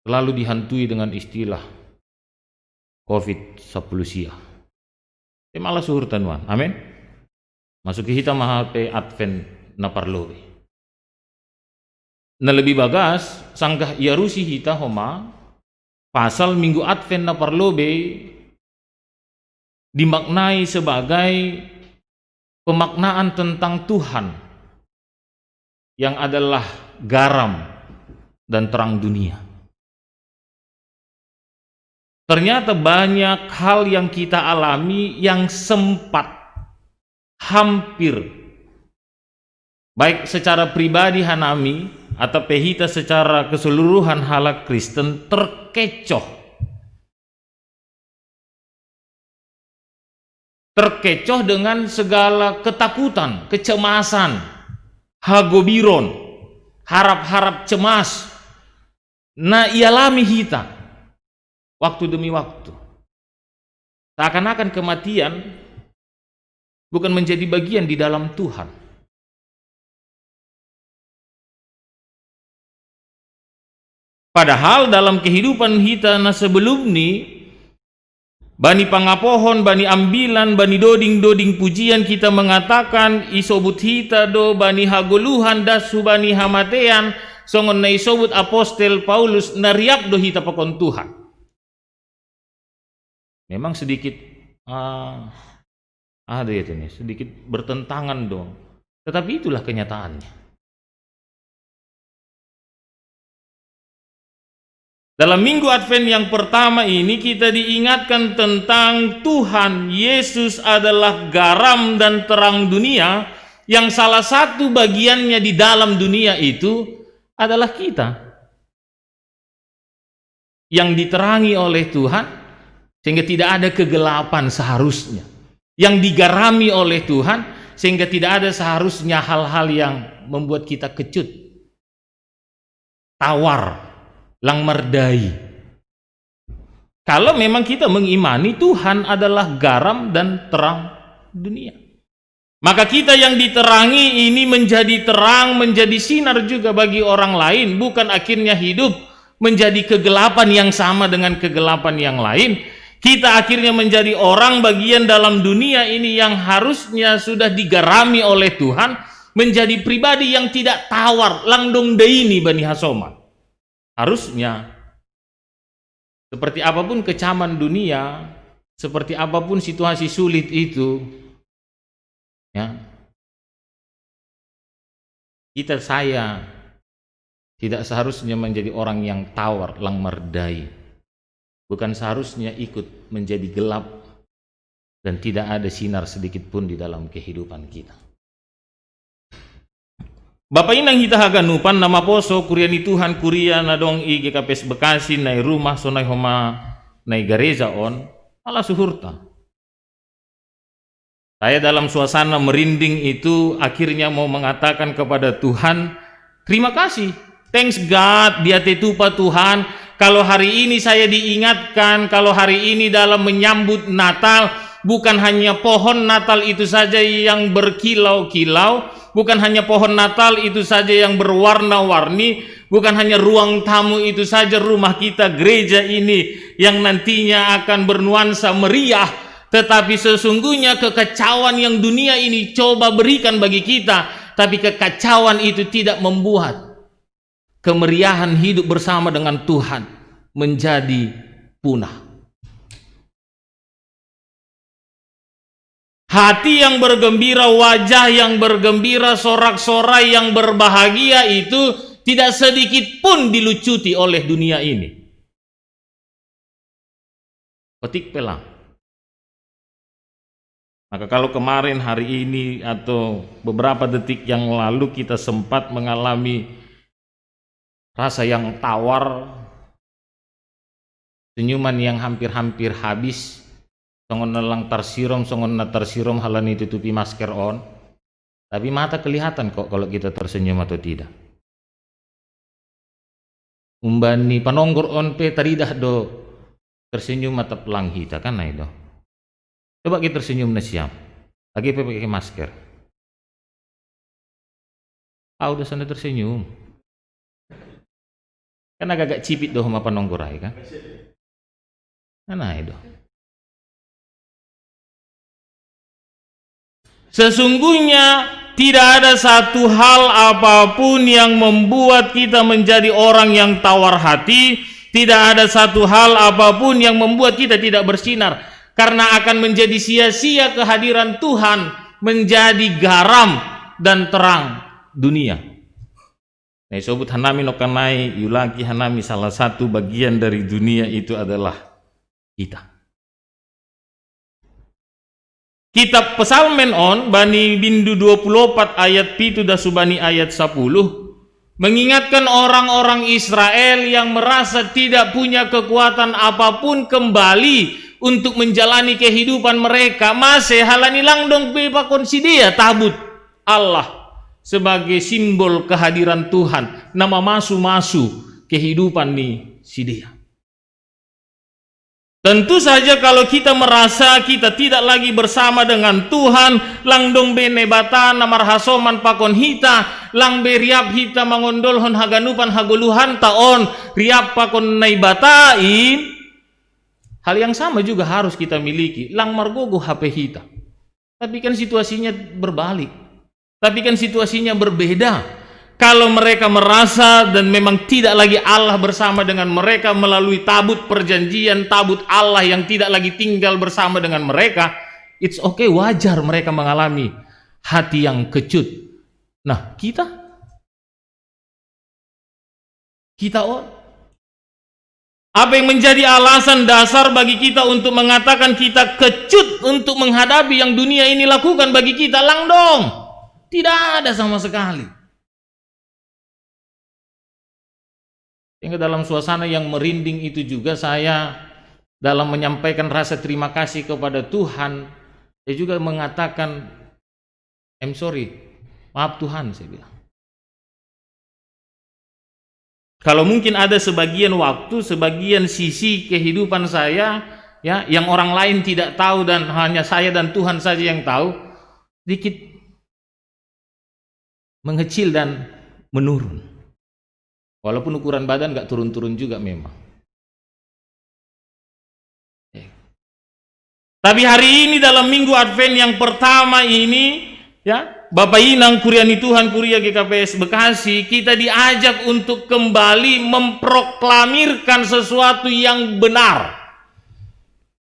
selalu dihantui dengan istilah covid sapuluh sia. Te mala suhurta nuan. Amen. Masuki hita ma pe Advent na parlobei. Na lebih bagas, sanggah iarusi hita homa, pasal Minggu Advent na parlobei dimaknai sebagai pemaknaan tentang Tuhan yang adalah garam dan terang dunia. Ternyata banyak hal yang kita alami yang sempat, hampir, baik secara pribadi hanami atau pe hita secara keseluruhan halak Kristen terkecoh. Terkecoh dengan segala ketakutan, kecemasan, hagobiron, harap-harap cemas. Na ialami hita waktu demi waktu. Seakan-akan kematian bukan menjadi bagian di dalam Tuhan. Padahal dalam kehidupan hita na sebelum ni, bani pangapohon, bani ambilan, bani doding-doding pujian kita mengatakan, isobut hita do bani hagoluhan das hubani hamatean, songon na isobut apostel Paulus, na riap do hita pakon Tuhan. Memang sedikit, ah, ada itu nih, sedikit bertentangan dong. Tetapi itulah kenyataannya. Dalam Minggu Advent yang pertama ini, kita diingatkan tentang Tuhan Yesus adalah garam dan terang dunia, yang salah satu bagiannya di dalam dunia itu adalah kita. Yang diterangi oleh Tuhan, sehingga tidak ada kegelapan seharusnya. Yang digarami oleh Tuhan, sehingga tidak ada seharusnya hal-hal yang membuat kita kecut, tawar, lang mardai. Kalau memang kita mengimani Tuhan adalah garam dan terang dunia, maka kita yang diterangi ini menjadi terang, menjadi sinar juga bagi orang lain, bukan akhirnya hidup menjadi kegelapan yang sama dengan kegelapan yang lain. Kita akhirnya menjadi orang bagian dalam dunia ini yang harusnya sudah digarami oleh Tuhan, menjadi pribadi yang tidak tawar, lang dong daini bani hasoman. Harusnya, seperti apapun kecaman dunia, seperti apapun situasi sulit itu, ya, kita, saya tidak seharusnya menjadi orang yang tawar, lang mardai. Bukan seharusnya ikut menjadi gelap dan tidak ada sinar sedikit pun di dalam kehidupan kita. Bapa inang hita haganupan na maposo, kuria ni Tuhan, kuria na dong i G K P S Bekasi, na i rumah, sonai homa na i gareja on, mala suhurta. Saya dalam suasana merinding itu akhirnya mau mengatakan kepada Tuhan, "Terima kasih. Thanks God, Diatitupa Tuhan. Kalau hari ini saya diingatkan, kalau hari ini dalam menyambut Natal, bukan hanya pohon Natal itu saja yang berkilau-kilau, bukan hanya pohon Natal itu saja yang berwarna-warni, bukan hanya ruang tamu itu saja, rumah kita, gereja ini yang nantinya akan bernuansa meriah, tetapi sesungguhnya kekacauan yang dunia ini coba berikan bagi kita, tapi kekacauan itu tidak membuat kemeriahan hidup bersama dengan Tuhan menjadi punah." Hati yang bergembira, wajah yang bergembira, sorak-sorai yang berbahagia itu tidak sedikit pun dilucuti oleh dunia ini. Petik pelang. Maka kalau kemarin, hari ini, atau beberapa detik yang lalu kita sempat mengalami rasa yang tawar, senyuman yang hampir-hampir habis, songon na lang tarsirom, songon na tarsirom halani tutupi masker on. Tapi mata kelihatan kok kalau kita tersenyum atau tidak. Umbani panonggor on pe taridah do tersenyum atap lang hita, kan, na i do. Coba kita tersenyum na siam. Lagi pe pakai masker. Au do sana tersenyum. Kan agak-agak cipit do homa panonggor ai, kan? Kan na i do. Sesungguhnya tidak ada satu hal apapun yang membuat kita menjadi orang yang tawar hati, tidak ada satu hal apapun yang membuat kita tidak bersinar, karena akan menjadi sia-sia kehadiran Tuhan menjadi garam dan terang dunia. Nah, sobut hanami no kanai, yulaki hanami, salah satu bagian dari dunia itu adalah kita. Kitab Psalmen on, bani bindu dua puluh opat ayat pitu da subani ayat sapuluh, mengingatkan orang-orang Israel yang merasa tidak punya kekuatan apapun kembali untuk menjalani kehidupan mereka, mase halani lang dong be pakon si dea tabut Allah sebagai simbol kehadiran Tuhan, na mamasu-masu kehidupan ni si dea. Tentu saja kalau kita merasa kita tidak lagi bersama dengan Tuhan, lang dong be Naibata na marhasoman pakon hita, lang be riap hita mangondolhon haganupan hagoluhanta on, riap pakon Naibata i, hal yang sama juga harus kita miliki, lang margogo hape hita. Tapi kan situasinya berbalik. Tapi kan situasinya berbeda. Kalau mereka merasa dan memang tidak lagi Allah bersama dengan mereka melalui tabut perjanjian, tabut Allah yang tidak lagi tinggal bersama dengan mereka, it's okay, wajar mereka mengalami hati yang kecut. Nah, kita? Kita on? Apa yang menjadi alasan dasar bagi kita untuk mengatakan kita kecut untuk menghadapi yang dunia ini lakukan bagi kita? Lang dong. Tidak ada sama sekali. Sehingga dalam suasana yang merinding itu juga, saya dalam menyampaikan rasa terima kasih kepada Tuhan, saya juga mengatakan, "I'm sorry, maaf Tuhan," saya bilang. Kalau mungkin ada sebagian waktu, sebagian sisi kehidupan saya, ya, yang orang lain tidak tahu dan hanya saya dan Tuhan saja yang tahu, sedikit mengecil dan menurun. Walaupun ukuran badan nggak turun-turun juga memang. Ya. Tapi hari ini, dalam minggu Advent yang pertama ini, ya, Bapak Inang kuria ni Tuhan, kuria G K P S Bekasi, kita diajak untuk kembali memproklamirkan sesuatu yang benar.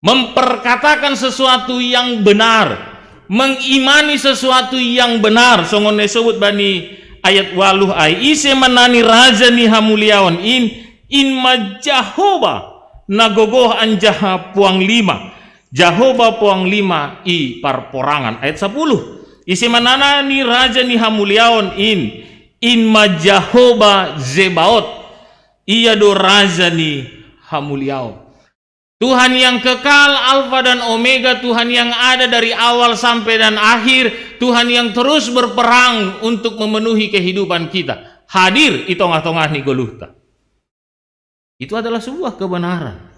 Memperkatakan sesuatu yang benar, mengimani sesuatu yang benar. Songon na isobut bani ayat waluh ai, ise ma nani raja ni hamuliaon in? In ma Jahowa na gogoh anjaha poanglima, Jahowa poanglima i parporangan. Ayat sapuluh, ise ma nani raja ni hamuliaon in? In ma Jahowa Zebaot, ia do raja ni hamuliaon. Tuhan yang kekal, Alfa dan Omega, Tuhan yang ada dari awal sampai dan akhir, Tuhan yang terus berperang untuk memenuhi kehidupan kita, hadir di tongah-tongah ni goluhta. Itu adalah sebuah kebenaran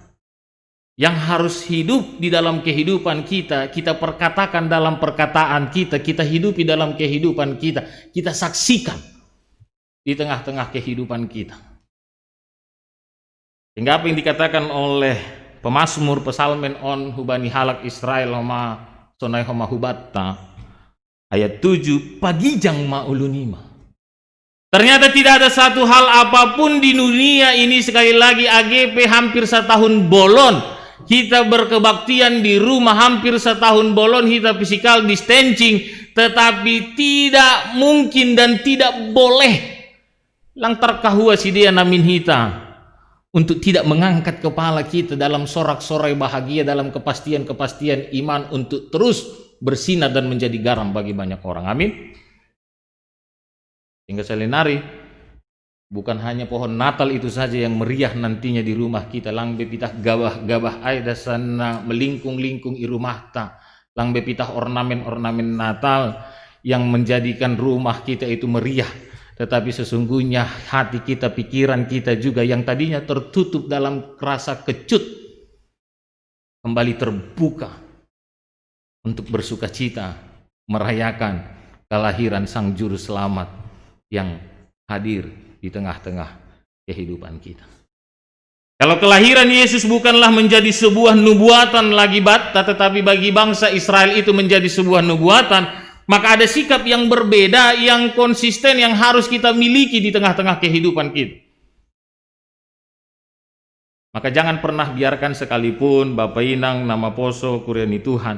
yang harus hidup di dalam kehidupan kita, kita perkatakan dalam perkataan kita, kita hidupi dalam kehidupan kita, kita saksikan di tengah-tengah kehidupan kita. Sehingga apa yang dikatakan oleh pemazmur, pesalmen on, hubani halak Israel homa sonai, homa hubatta, ayat tujuh, pagijang ma ulunima. Ternyata tidak ada satu hal apapun di dunia ini, sekali lagi, A G P hampir setahun bolon kita berkebaktian di rumah, hampir setahun bolon kita physical distancing, tetapi tidak mungkin dan tidak boleh lang tarkahua sidea namin hita untuk tidak mengangkat kepala kita dalam sorak-sorai bahagia, dalam kepastian-kepastian iman, untuk terus bersinar dan menjadi garam bagi banyak orang. Amin. Sehingga selain ari, bukan hanya pohon Natal itu saja yang meriah nantinya di rumah kita, lang be pitah gabah-gabah ai da sana melingkung-lingkung i rumahta, lang be pitah ornamen-ornamen Natal yang menjadikan rumah kita itu meriah, tetapi sesungguhnya hati kita, pikiran kita juga yang tadinya tertutup dalam rasa kecut, kembali terbuka untuk bersukacita merayakan kelahiran Sang Juru Selamat yang hadir di tengah-tengah kehidupan kita. Kalau kelahiran Yesus bukanlah menjadi sebuah nubuatan lagi batta, tetapi bagi bangsa Israel itu menjadi sebuah nubuatan, Maka ada sikap yang berbeda, yang konsisten, yang harus kita miliki di tengah-tengah kehidupan kita. Maka jangan pernah biarkan sekalipun Bapa Inang, Nama Poso, Kuriani Tuhan,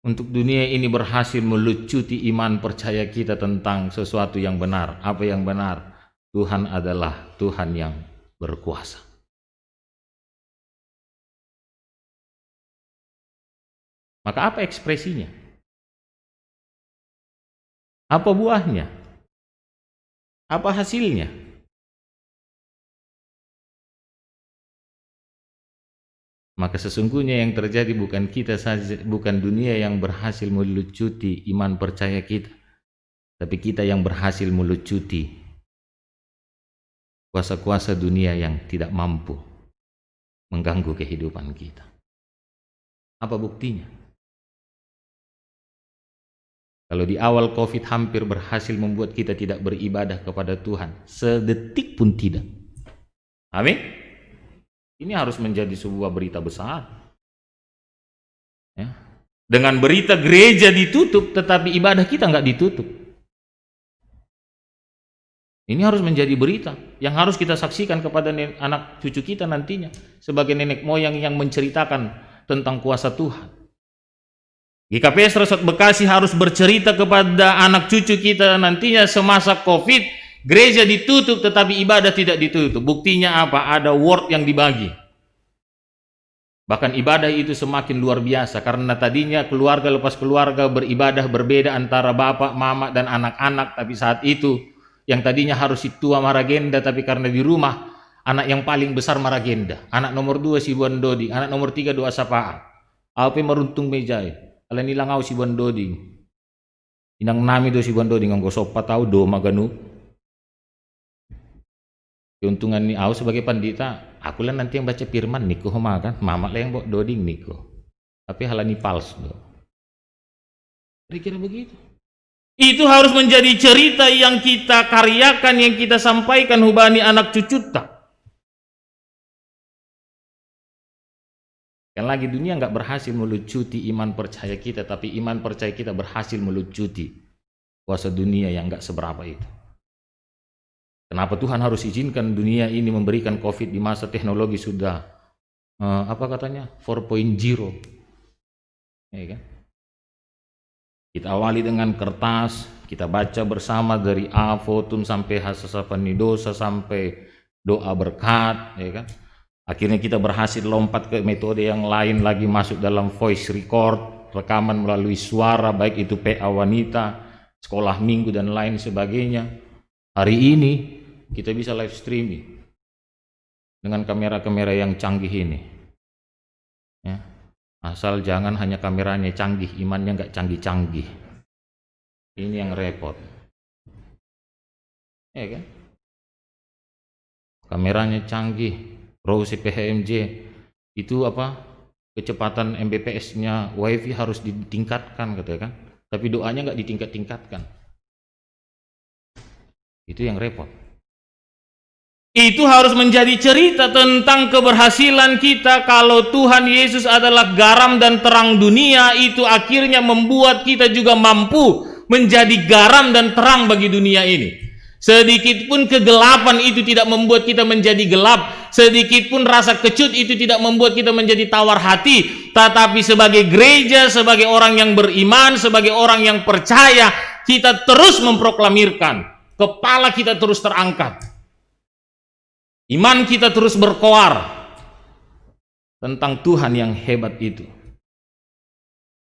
untuk dunia ini berhasil melucuti iman percaya kita tentang sesuatu yang benar. Apa yang benar? Tuhan adalah Tuhan yang berkuasa. Maka apa ekspresinya? Apa buahnya? Apa hasilnya? Maka sesungguhnya yang terjadi bukan kita saja, bukan dunia yang berhasil melucuti iman percaya kita, tapi kita yang berhasil melucuti kuasa-kuasa dunia yang tidak mampu mengganggu kehidupan kita. Apa buktinya? Kalau di awal covid hampir berhasil membuat kita tidak beribadah kepada Tuhan, sedetik pun tidak. Amin. Ini harus menjadi sebuah berita besar. Ya. Dengan berita gereja ditutup, tetapi ibadah kita nggak ditutup. Ini harus menjadi berita yang harus kita saksikan kepada nen- anak cucu kita nantinya, sebagai nenek moyang yang menceritakan tentang kuasa Tuhan. G K P S Resort Bekasi harus bercerita kepada anak cucu kita nantinya, semasa covid, gereja ditutup tetapi ibadah tidak ditutup. Buktinya apa? Ada word yang dibagi. Bahkan ibadah itu semakin luar biasa, karena tadinya keluarga lepas keluarga beribadah berbeda antara bapak, mama, dan anak-anak, tapi saat itu yang tadinya harus si tua maragenda, tapi karena di rumah, anak yang paling besar maragenda, anak nomor dua si buan doding, anak nomor tiga doa sapaan. Apa meruntung mejai? Ala nilang au si buan doding. Inang nami do si buan doding, anggo soppa tau do maganu. Keuntungan ni au sebagai pandita, aku lah nanti yang baca firman, niko ho ma kan, mama lah yang buat doding, niko. Tapi halani pals do. Kira-kira begitu. Itu harus menjadi cerita yang kita karyakan, yang kita sampaikan hubani anak cucuta. Sekali lagi, dunia nggak berhasil melucuti iman percaya kita, tapi iman percaya kita berhasil melucuti kuasa dunia yang nggak seberapa itu. Kenapa Tuhan harus izinkan dunia ini memberikan covid di masa teknologi sudah, eh, apa katanya, four point zero? Ya kan? Kita awali dengan kertas, kita baca bersama dari A fotum sampai hasasapani dosa, sampai doa berkat, ya kan? Akhirnya kita berhasil lompat ke metode yang lain lagi, masuk dalam voice record, rekaman melalui suara, baik itu P A wanita, sekolah minggu, dan lain sebagainya. Hari ini kita bisa live streaming dengan kamera-kamera yang canggih ini. Ya. Asal jangan hanya kameranya canggih, imannya nggak canggih-canggih. Ini yang repot. Ya kan? Kameranya canggih, raw si P H M J. Itu apa? Kecepatan M B P S-nya wifi harus ditingkatkan, katanya kan. Tapi doanya nggak ditingkat-tingkatkan. Itu yang repot. Itu harus menjadi cerita tentang keberhasilan kita. Kalau Tuhan Yesus adalah garam dan terang dunia, itu akhirnya membuat kita juga mampu menjadi garam dan terang bagi dunia ini. Sedikit pun kegelapan itu tidak membuat kita menjadi gelap. Sedikit pun rasa kecut itu tidak membuat kita menjadi tawar hati. Tetapi sebagai gereja, sebagai orang yang beriman, sebagai orang yang percaya, kita terus memproklamirkan. Kepala kita terus terangkat. Iman kita terus berkoar tentang Tuhan yang hebat itu.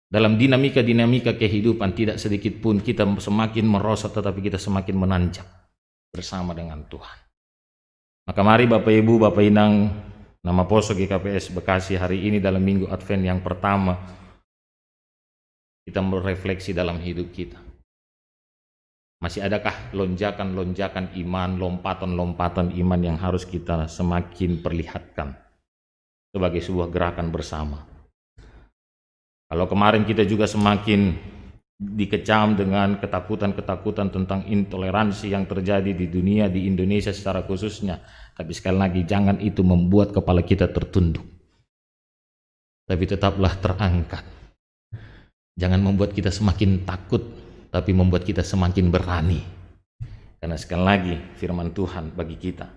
Dalam dinamika-dinamika kehidupan, tidak sedikit pun kita semakin merosot, tetapi kita semakin menanjak bersama dengan Tuhan. Maka mari Bapak Ibu, Bapak Inang, Nama Poso G K P S Bekasi, hari ini dalam minggu Advent yang pertama, kita merefleksi dalam hidup kita. Masih adakah lonjakan-lonjakan iman, lompatan-lompatan iman yang harus kita semakin perlihatkan sebagai sebuah gerakan bersama? Kalau kemarin kita juga semakin dikecam dengan ketakutan-ketakutan tentang intoleransi yang terjadi di dunia, di Indonesia secara khususnya, tapi sekali lagi, jangan itu membuat kepala kita tertunduk. Tapi tetaplah terangkat. Jangan membuat kita semakin takut. tapi membuat kita semakin berani. Karena sekali lagi, firman Tuhan bagi kita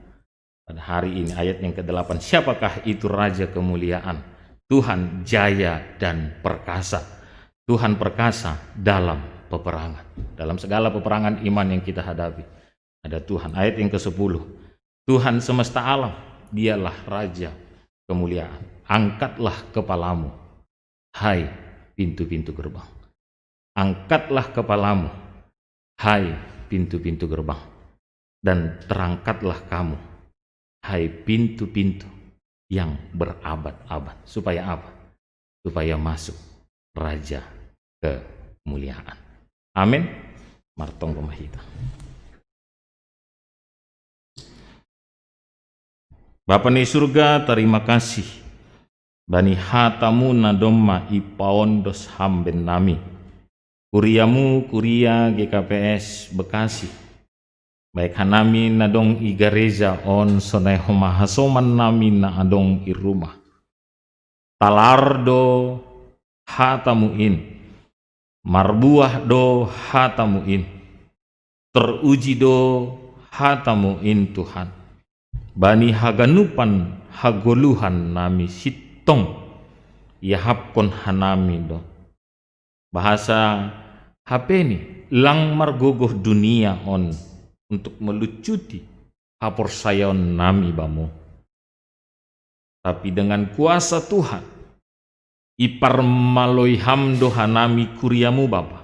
pada hari ini, ayat yang kedelapan, "Siapakah itu Raja kemuliaan? Tuhan jaya dan perkasa. Tuhan perkasa dalam peperangan." Dalam segala peperangan iman yang kita hadapi, ada Tuhan. Ayat yang kesepuluh, "Tuhan semesta alam, Dialah Raja kemuliaan. Angkatlah kepalamu, hai pintu-pintu gerbang. Angkatlah kepalamu, hai pintu-pintu gerbang, dan terangkatlah kamu, hai pintu-pintu yang berabad-abad." Supaya apa? Supaya masuk Raja kemuliaan. Amin. Mari tong pemahita. Bapa ni surga, tarima kasih bani hatamu na domma ipaondos ham ben nami. Kuriamu, kuria G K P S Bekasi. Baik hanami na dong i gareja on sonai homa hasoman nami na adong i rumah. Talar do hatamu in. Marbuah do hatamu in. Teruji do hatamu in, Tuhan. Bani haganupan hagoluhan nami sintong iahapkon hanami do. Bahasa hapeni lang margogoh dunia on untuk melucuti haporsayaon nami Bamu. Tapi dengan kuasa Tuhan, iparmaloi Ham do hanami kuriamu Bapa,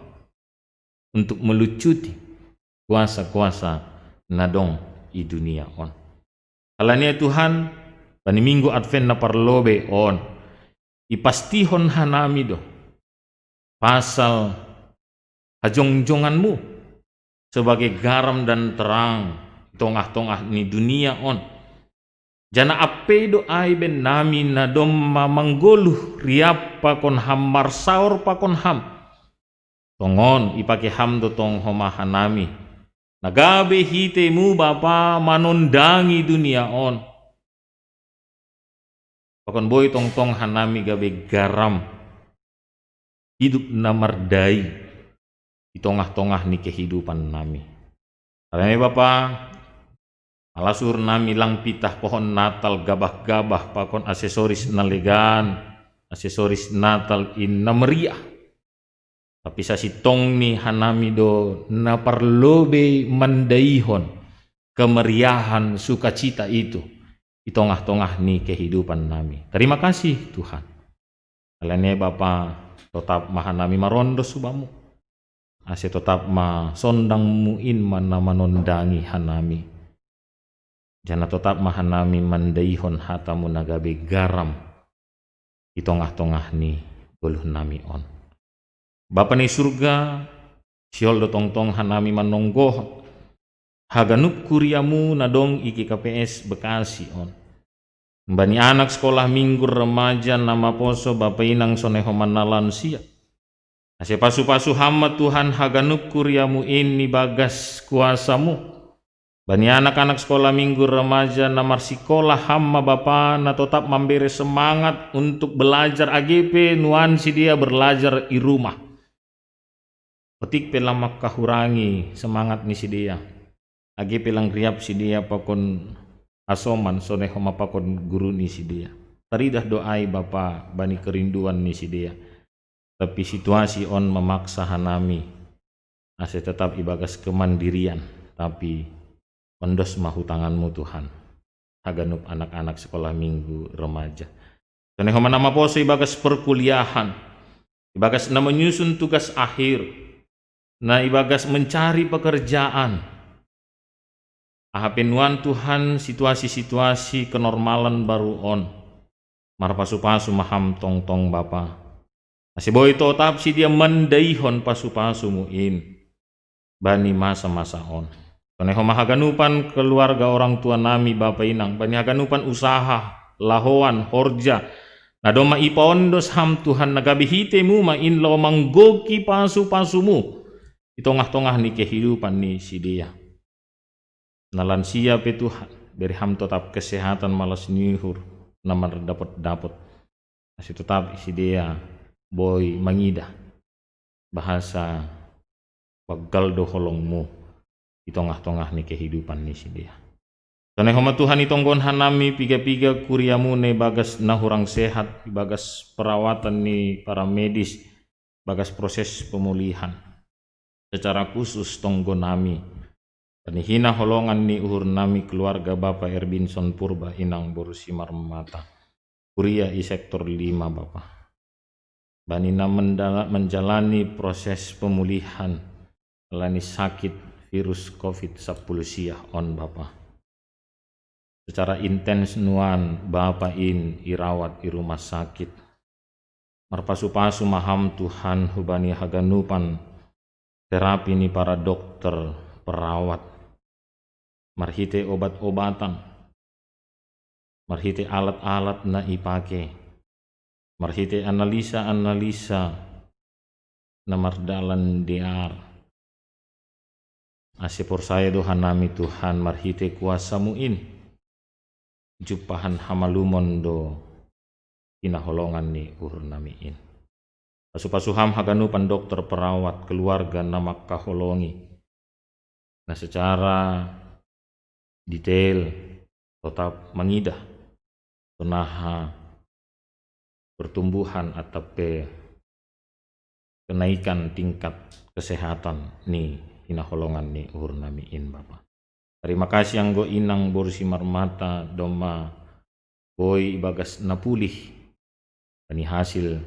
untuk melucuti kuasa-kuasa na dong i dunia on. Alani ai Tuhan, bani Minggu Advent na parlobei on, ipastihon hanami do pasal hajongjonganmu sebagai garam dan terang i tongah-tongah ni dunia on. Janah ampei do ai ben nami na domma manggoluh riap pakon Ham, marsaor pakon Ham. Tongon ipake Ham do tong homa hanami, na gabe hitemu Bapa manondangi dunia on. Pakon boi tongtong hanami gabe garam hidup na mardai i tongah-tongah ni kehidupan nami. Alani ai Bapa, malas uhur nami lang pitah pohon Natal gabah-gabah pakon aksesoris na legan, aksesoris Natal i na meriah. Tapi sasintongni hanami do na parlobei mandaihon kemeriahan sukacita itu i tongah-tongah ni kehidupan nami. Tarima kasih Tuhan. Alani ai Bapa, totap ma hanami marondos hu Bamu, ase totap ma sondangmu in ma na manondangi hanami. Janah totap ma hanami mandaihon hatamu na gabe garam i tongah-tongah ni goluh nami on. Bapa ni surga, sihol do tongtong hanami manonggohon haganup kuriamu na dong i G K P S Bekasi on. Bani anak sekolah minggu remaja na maposo, bapa inang sonai homa na lansia. Ase pasu-pasu Ham ma Tuhan haganup kuriamu in ibagas kuasamu. Bani anak-anak sekolah minggu remaja na marsikolah Ham ma Bapa na totap mambere semangat untuk belajar age pe nuan sidea belajar i rumah. Otik pe lang mangkahurangi semangat ni sidea, age pe lang riap sidea pakon hasoman sonai homa pakon guru ni sidea. Taridah do ai Bapa bani kerinduan ni sidea. Tapi situasi on mamaksa hanami ase tetap ibagas kemandirian, tapi ondos ma hu tanganmu Tuhan haganup anak-anak sekolah minggu remaja. Sonai homa na maposo ibagas perkuliahan, ibagas na menyusun tugas akhir, na ibagas mencari pekerjaan. Aha pe nuan Tuhan situasi-situasi kenormalan baru on, marpasu-pasu ma Ham tongtong Bapa, ase boi totap sidea mandaihon pasu-pasumu in bani masa-masa on. Sonai homa haganupan keluarga orang tua nami bapa inang, bani haganupan usaha, lahoan, horja, na domma ipaondos Ham Tuhan, na gabe hitemu ma in laho manggoki pasu-pasumu i tongah-tongah ni kehidupan ni sidea. Na lansia pe Tuhan, bere Ham totap kesehatan malas ni uhur na mardapot-dapot, ase totap sidea boi mangidah bahasa Paggal do holongmu i tongah-tongah ni kehidupan ni sidea. Sonai homa Tuhan, itonggon hanami piga-piga kuriamu na ibagas na hurang sehat, ibagas perawatan ni para medis, ibagas proses pemulihan. Secara khusus tonggo nami bani hinaholongan ni uhur nami keluarga Bapa Erbinson Purba, Inang Boru Simarmata, kuria i sektor lima, Bapa. Bani na mendala-, menjalani proses pemulihan alani sakit virus covid sepuluh siah on, Bapa. Secara intens nuan Bapa in irawat i rumah sakit. Marpasu-pasu ma Ham, Tuhan, hubani haganupan terapi ni para dokter, perawat, marhite obat-obatan, marhite alat-alat na ipake, marhite analisa-analisa na mardalan dear. Ase porsaya do hanami, Tuhan, marhite kuasamu in, jumpahan hamalumon do hinaholongan ni uhur nami in. Pasu-pasu Ham haganupan dokter, perawat, keluarga na mangkaholongi, na secara detail totap mangidah sonaha pertumbuhan atap pe kenaikan tingkat kesehatan ni hinaholongan ni uhur nami in, Bapa. Terima kasih anggo Inang Boru Simarmata, domma boi ibagas na pulih bani hasil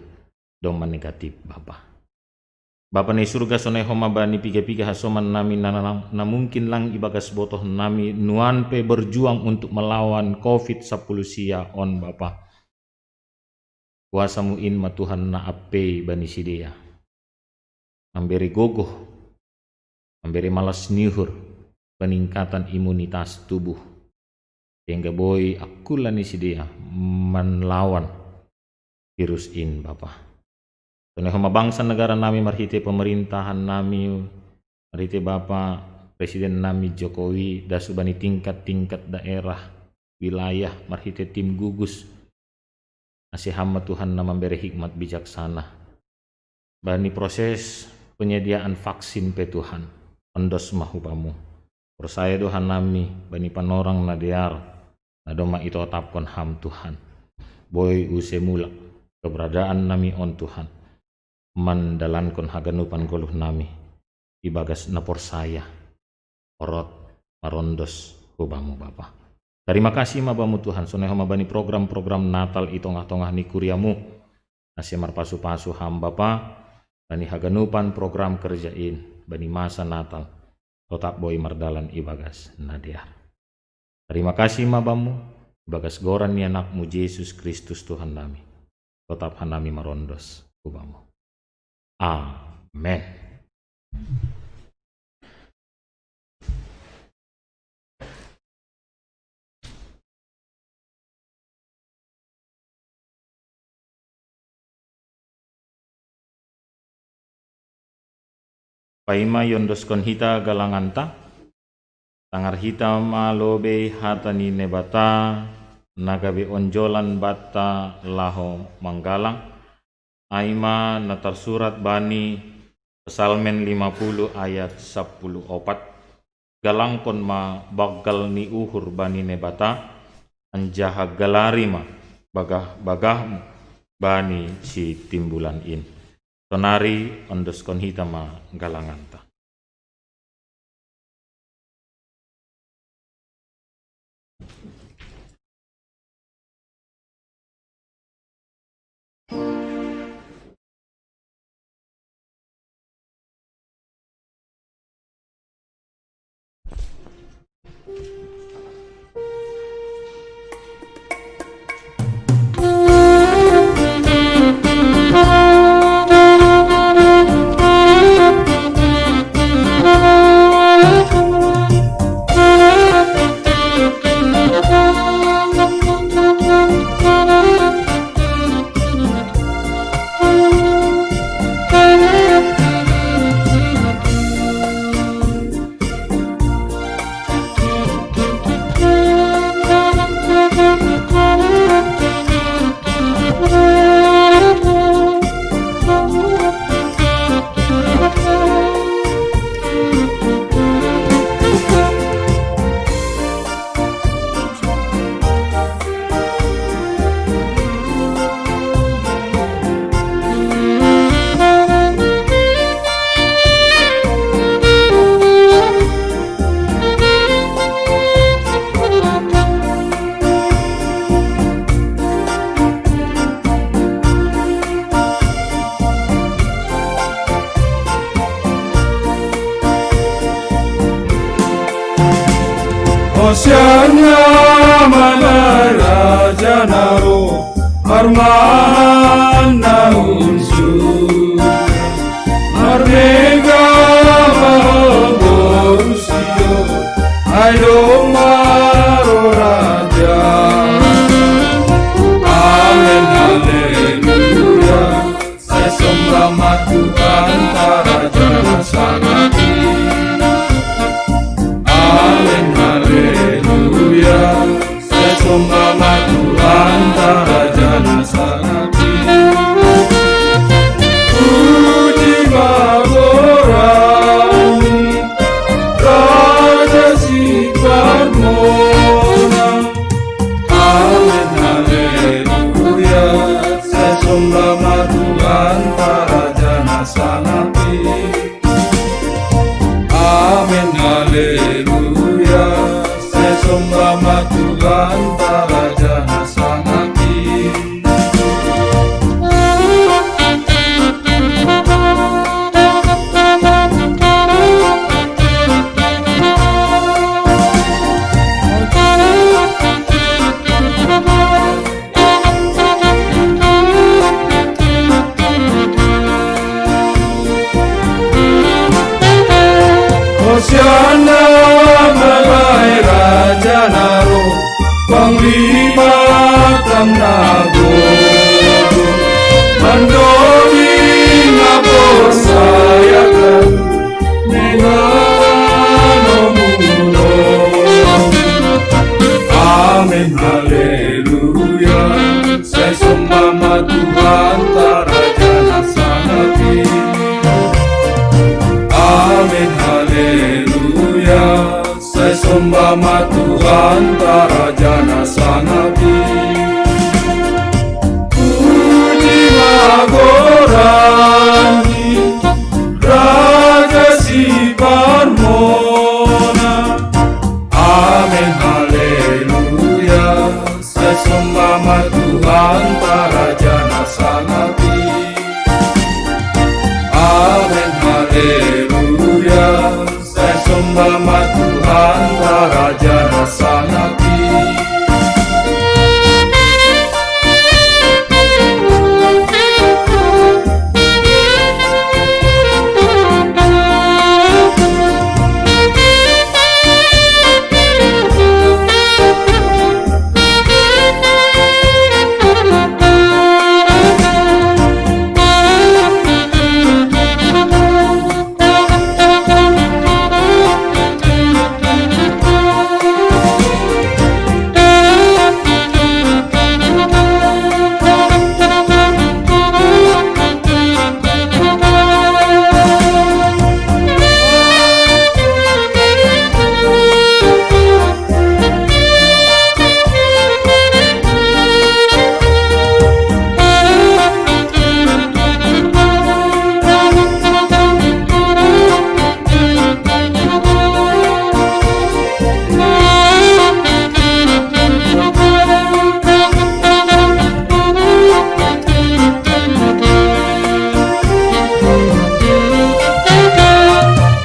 domma negatif, Bapa. Bapa ni surga, sonai homa bani piga-piga hasoman nami na, na, na mungkin lang ibagas botoh nami nuan pe berjuang untuk melawan covid sepuluh sia on, Bapa. Kuasamu in ma, Tuhan, na ampei bani sidea, mambere gogoh, mambere malas ni uhur, peningkatan imunitas tubuh, sehingga boi angkup ni sidea manlawan virus in, Bapa. Sonai homa bangsa negara nami marhite pemerintahan nami, marhite Bapa Presiden nami Jokowi, das hubani tingkat-tingkat daerah, wilayah, marhite tim gugus. Ase Ham ma, Tuhan, na mambere hikmat bijaksana. Bani proses penyediaan vaksin pe, Tuhan, ondos ma hu Bamu. Porsaya do hanami bani panorang na dear, na domma itotapkon Ham, Tuhan. Boi use mulak keberadaan nami on, Tuhan, mandalankon haganupan goluh nami ibagas na porsaya, orot, marondos hu Bamu, Bapa. Terima kasih ma Bamu, Tuhan, sonai homa bani program-program Natal i tongah-tongah ni kuria-Mu. Ase marpasu-pasu Ham, Bapa, bani haganupan program kerja in, bani masa Natal, totap boi mardalan ibagas na dear. Terima kasih ma Bamu, ibagas goran ni Anak-Mu Jesus Kristus, Tuhan nami, totap hanami marondos hu Bamu. Amen. Paima iondoskon hita galanganta, tangar hita ma lobei hata ni Naibata, na gabe onjolan banta laho manggalang, ai ma na tarsurat bani Psalmen lima puluh ayat sampulu opat, "Galangkon ma banggal ni uhur bani Naibata, anjaha galari ma bagah-bagahmu bani Sitimbulan in." Sonari ondoskon hita ma galanganta. Sianna mama raja naro, marmana unsu, marmega maha borusio, ayo maro raja. Amin, haleluya. Sai somba ma Tuhan ta raja na sangapin. Amin, haleluya. Sai somba ma Tuhan ta raja na sangapin. Puji ma gorani, raja si parmona. Amin, haleluya. Sai somba ma Tuhan ta raja na sangapin. Amin, haleluya. Sai somba ma Tuhan ta raja na sangapin. Hosianna ma bai raja naro, panglima tam na gogo, mandomi na posayakan, mengano muno. Amin, haleluya. Sai somba ma Tuhan ta raja na sangapin. Amin, haleluya. Sai somba ma Tuhan ta raja na sangapin. Puji ma gorani, raja si parmona. Amin, haleluya. Sai somba ma Tuhan ta raja na sangapin. Amin, haleluya. Sai somba ma Tuhan ta raja na sangapin.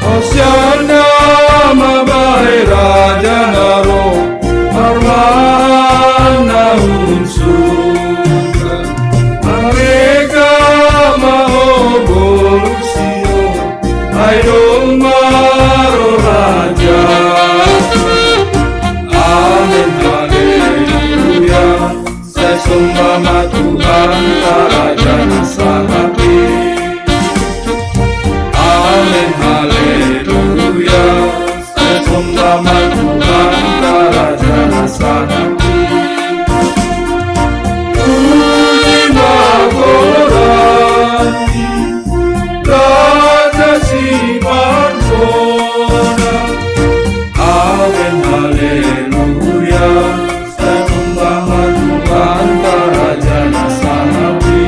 Hosianna ma bai raja naro, marmana unsuka, marmega maha borusio, ayo maro raja. Amin, haleluya. Sai somba ma Tuhan ta raja na sangapin. Amin, haleluya. Sai somba ma Tuhan ta raja na sangapin. Puji ma gorani, raja si parmona. Amin, haleluya. Sai somba ma Tuhan ta raja na sangapin.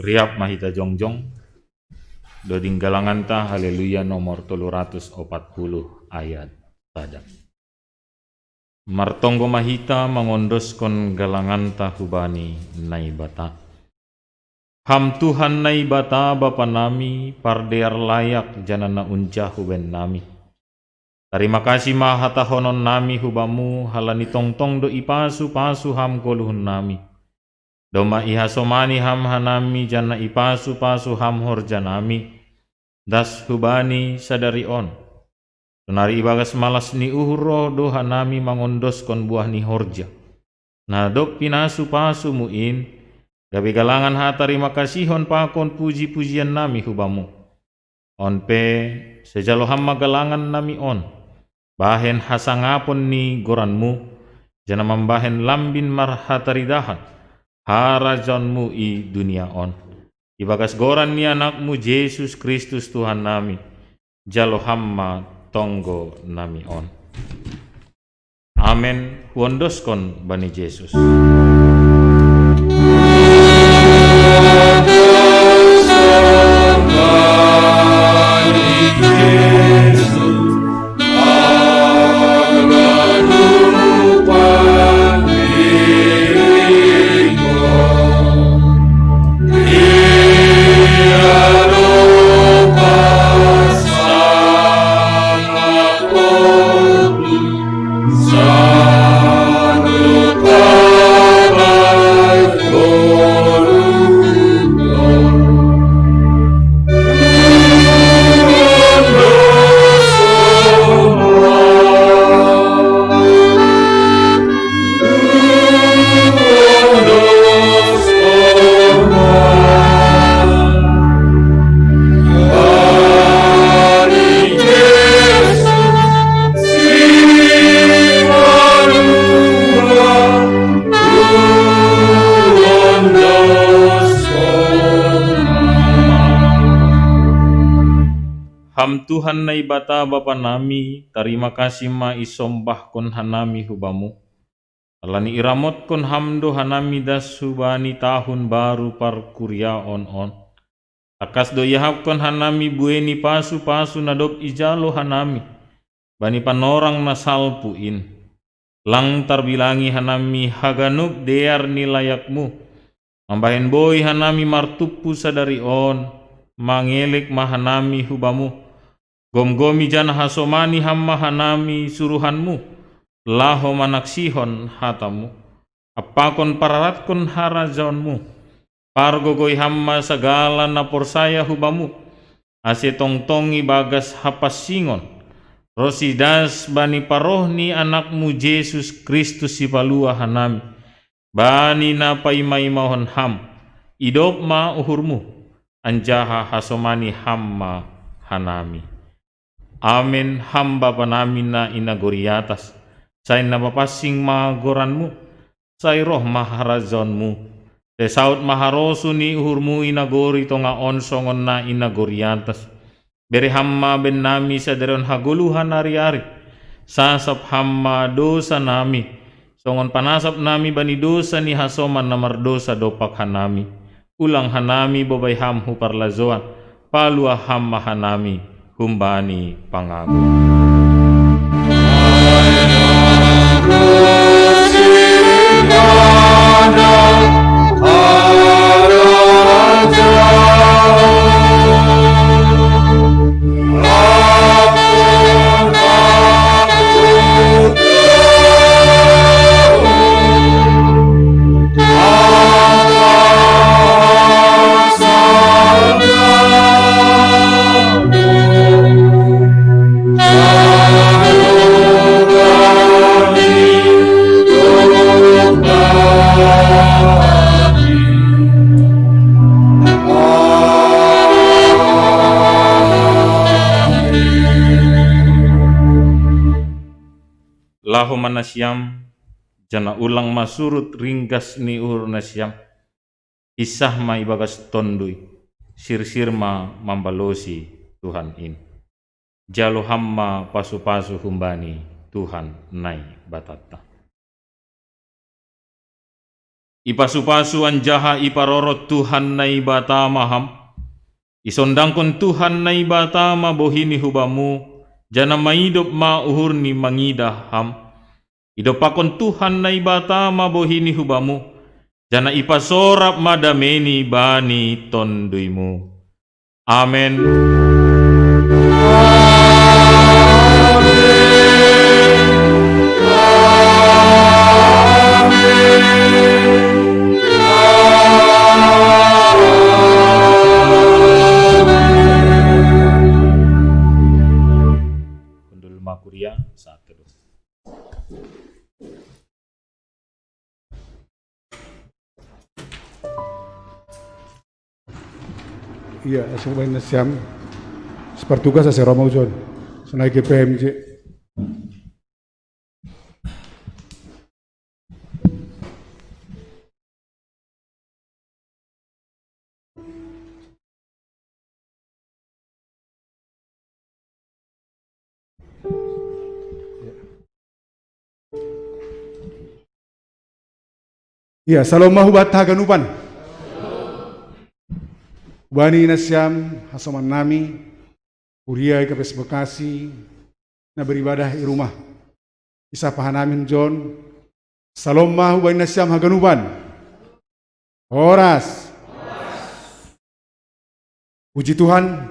Riap ma hita jongjong, doding galanganta Haleluya nomor tolu ratus opat puluh ayat sada. Martonggo ma hita mangondoskon galanganta hubani Naibata. Ham Tuhan Naibata Bapa nami, pardear layak janah na unja hubahen nami. Tarima kasih ma hatahonon nami hubamu, halani tongtong do ipasu-pasu ham goluhon nami. Domma ihasomani ham hanami janah ipasu-pasu ham horja nami, das hubani sadari on. Sonari ibagas malas ni uhur roh do hanami mangondoskon buah ni horja na dob pinasu-pasumu in, gabe galangan hatarima kasihon pakon puji-pujian nami hubamu. On pe, sai jalo ham ma galangan nami on, bahen hasangapon ni goranmu, janah mambahen lambin marhataridahan harajaonmu i dunia on. Ibagas goran ni Anakmu Jesus Kristus Tuhan nami, jalo ham ma tonggo nami on. Amen. Huondoskon bani Jesus. Ham Tuhan Naibata Bapa nami, tarima kasih ma isombahkon hanami hubamu. Halani iramotkon ham do hanami das hubani tahun baru parkuriaon on. Tangkas do iahapkon hanami buei ni pasu-pasu na dob ijalo hanami bani panorang na salpu in. Lang tarbilangi hanami haganup dear ni layakmu. Mambahen boi hanami martumpu sadari on, mangelek ma hanami hubamu. Gomgomi janah hasomani ham ma hanami suruhanmu, laho manaksihon hatamu, ampakon pararatkon harajaonmu. Pargogoi ham ma sagala na porsaya hubamu, ase tongtong ibagas hapansingon ronsi das bani paroh ni Anakmu Jesus Kristus Sipalua hanami. Bani na paima-imahon ham, idop ma uhurmu, anjaha hasomani ham ma hanami. Amen. Ham Bapa nami na i nagori atas, sai na mapansing ma goranmu, sai roh ma harajaonmu, sai saud ma harosuh ni uhurmu i nagori tonga on songon na i nagori atas. Bere ham ma bennami sadari on hagoluhan ari-ari. Sasap ham ma dosanami, songon panasap nami bani dosa ni hasoman na mardosa dompak hanami. Ulang hanami bobai ham hu parlajouan, palua ham ma hanami humbani pangago. Laho ma nasiam, janah ulang ma surut ringgas ni uhur nasiam. Hinsah ma ibagas Tonduy, sirsir ma mambalosi Tuhan in. Jalo ham ma pasu-pasu humbani Tuhan Naibatanta. Ipasu-pasu anjaha iparorot Tuhan Naibata ma ham. Isondangkon Tuhan Naibata ma bohini hubamu, janah maidop ma uhurni mangidah ham. Idompakkon Tuhan Naibata ma bohini hubamu, janah ipasorap ma dameni bani tonduymu. Amen. Kundul ma kuria saat kedua. Iya, ase hubahen nasiam. Sepertugas ase ro ma ujon. Sonai G P M J. Iya, salom ma hubanta haganupan. Hubani nasiam hasomannami, kuria i K P S Bekasi, na beribadah i rumah. Isapa hanami John, salom ma hubani nasiam haganupan. Horas. Puji Tuhan,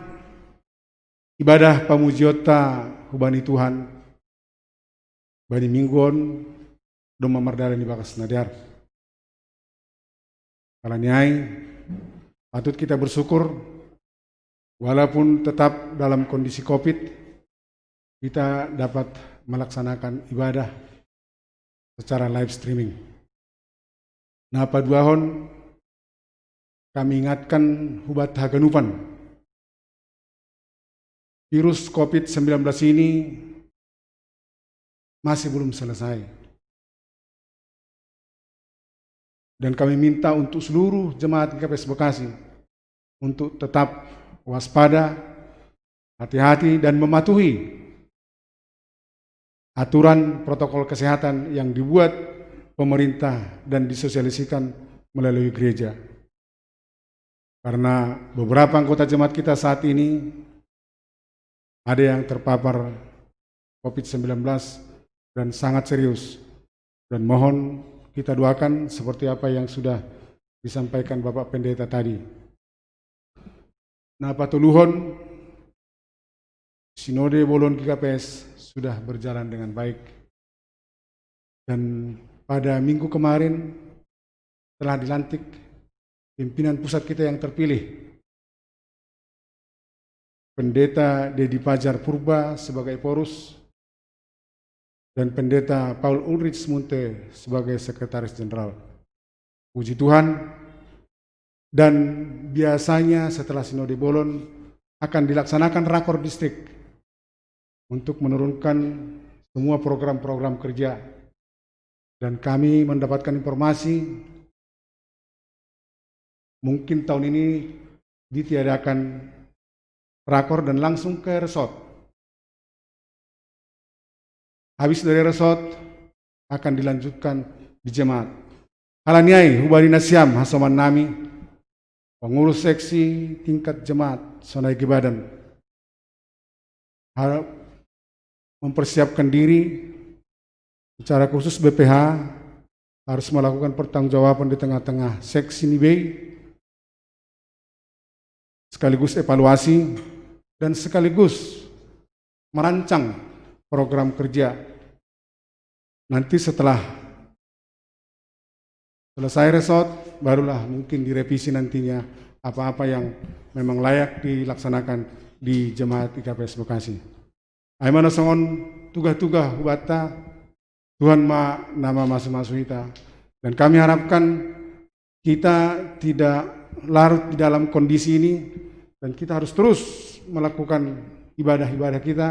ibadah pamujionta hubani Tuhan bani minggu on domma mardalan ibagas na dear. Halani ai, patut kita bersyukur, walaupun tetap dalam kondisi covid, kita dapat melaksanakan ibadah secara live streaming. Na paduahon, kami ingatkan hubanta haganupan, virus covid sembilan belas ini masih belum selesai. Dan kami minta untuk seluruh jemaat G K P S Bekasi untuk tetap waspada, hati-hati, dan mematuhi aturan protokol kesehatan yang dibuat pemerintah dan disosialisasikan melalui gereja. Karena beberapa anggota jemaat kita saat ini ada yang terpapar covid sembilan belas dan sangat serius. Dan mohon kita doakan seperti apa yang sudah disampaikan Bapak Pendeta tadi. Na patoluhon, Sinode Bolon G K P S sudah berjalan dengan baik. Dan pada minggu kemarin telah dilantik pimpinan pusat kita yang terpilih, Pendeta Dedi Pajar Purba sebagai Ephorus, dan Pendeta Paul Ulrich Munte sebagai Sekretaris Jenderal. Puji Tuhan, dan biasanya setelah Sinode Bolon akan dilaksanakan rakor distrik untuk menurunkan semua program-program kerja. Dan kami mendapatkan informasi, mungkin tahun ini ditiadakan rakor dan langsung ke resort. Habis dari resort, akan dilanjutkan di jemaat. Halani ai, hubani nasiam hasomannami, pengurus seksi tingkat jemaat sonai G Badan, harap mempersiapkan diri, secara khusus B P H harus melakukan pertanggungjawaban di tengah-tengah seksi ni bei, sekaligus evaluasi, dan sekaligus merancang program kerja. Nanti setelah selesai resort, barulah mungkin direvisi nantinya apa-apa yang memang layak dilaksanakan di jemaat I K P S Bekasi. Ai ma na songon tugah-tugah hubanta, Tuhan ma na mamasu-masu hita. Dan kami harapkan kita tidak larut di dalam kondisi ini, dan kita harus terus melakukan ibadah-ibadah kita,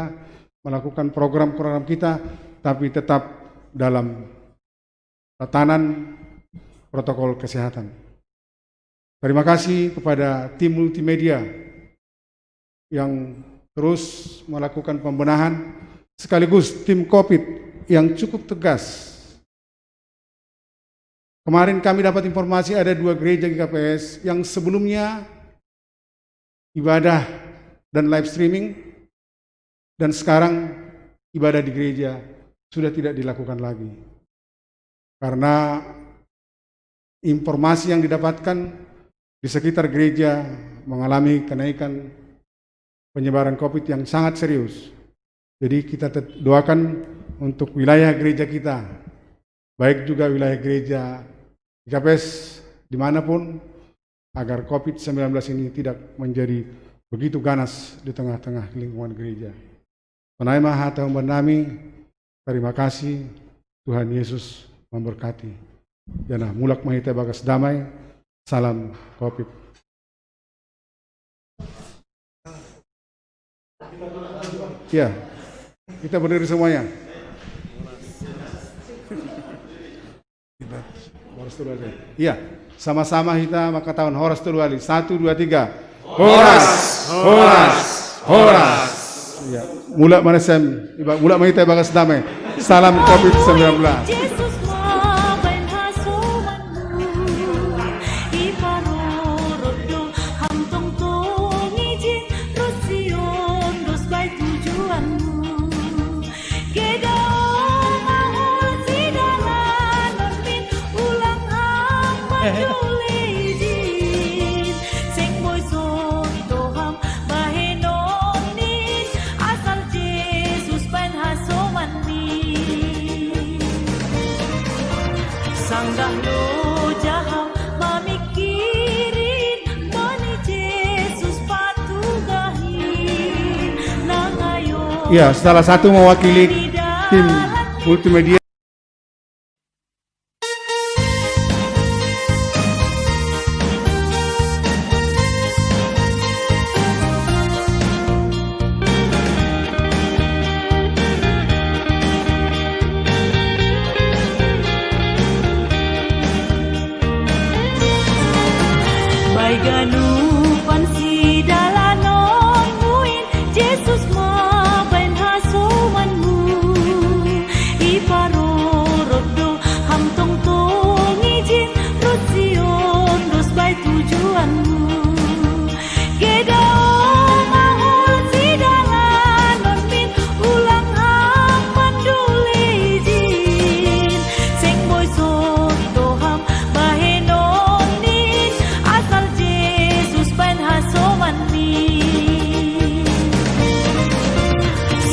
melakukan program-program kita, tapi tetap dalam tatanan protokol kesehatan. Terima kasih kepada tim multimedia yang terus melakukan pembenahan, sekaligus tim covid yang cukup tegas Kemarin kami dapat informasi ada dua gereja G K P S yang sebelumnya ibadah dan live streaming, dan sekarang ibadah di gereja sudah tidak dilakukan lagi. Karena informasi yang didapatkan di sekitar gereja mengalami kenaikan penyebaran covid yang sangat serius. Jadi kita tet-, doakan untuk wilayah gereja kita, baik juga wilayah gereja G K P S dimanapun, agar covid sembilan belas ini tidak menjadi begitu ganas di tengah-tengah lingkungan gereja. Panaima hatahun banami, terima kasih, Tuhan Yesus memberkati. Janah mulak ma hita ibagas damai, salam covid. Ya, kita berdiri semuanya. Horas tolu wali. Iya, sama-sama kita maka tahun horas tolu wali. Satu, dua, tiga. Horas, horas, horas. Iya, mulak mana sem, iba, mulak mana kita ibagas damai. Salam covid sembilan belas. Jesus mabaen hasomanmu, iparorot do ham tongtong ijin, ros siondos bai tujuanmu. Gedong ahul si dalanon min, ulang ham mandule ijin. Seng boi sonto ham bahenon nin, asal Jesus baen hasomanmi. Sanggah loja ham mamikirin, bani Jesus patugahin. Nangayo. Ya, salah satu mewakili tim multimedia. Bai ganupan si dalanonmu in, Jesus mabaen hasomanmu. Iparorot do ham tongtong ijin, ros siondos bai tujuanmu. Gedong ahul si dalanonmin, ulang ham mandule ijin. Seng boi sonto ham bahenon nin, asal Jesus baen hasomanmi.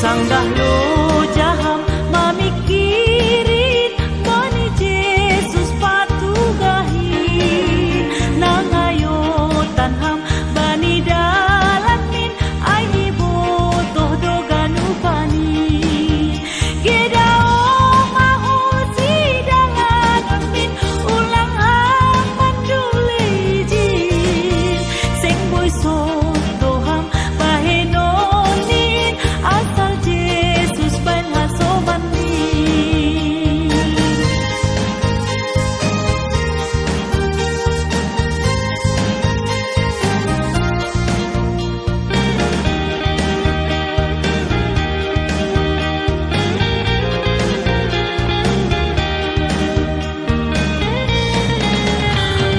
Sanggah loja ham mamikirin, bani Jesus patugahin. Nangayotan ham bani dalanmin, ai ibotoh do ganupan i. Gedong ahul si dalanonmin, ulang ham mandule ijin. Seng boi sonto ham bahenon nin, asal Jesus baen hasomanmi.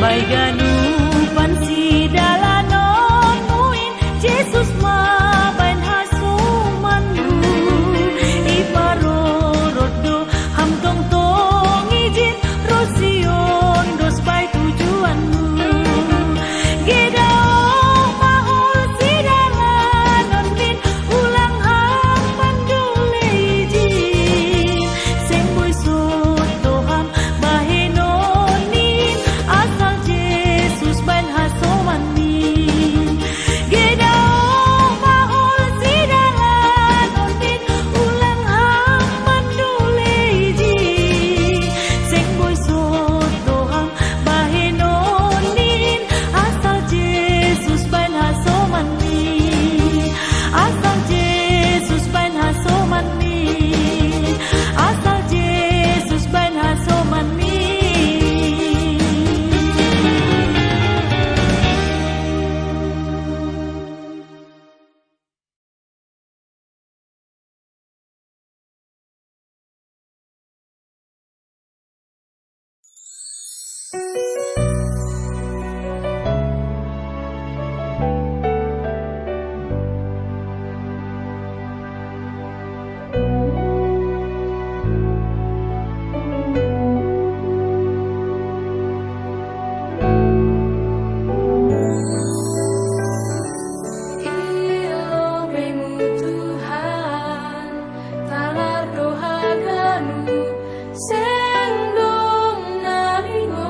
Bai ganupan si dalanonmu in, Jesus mabaen hasomanmu. Iparorot do ham tongtong ijin, ros siondos bai tujuanmu. Gedong ahul si dalanonmin, ulang ham mandule ijin. Seng boi sonto ham bahenon nin, asal Jesus Ilobemu Tuhan, talar doha ganu, seng dong naringo.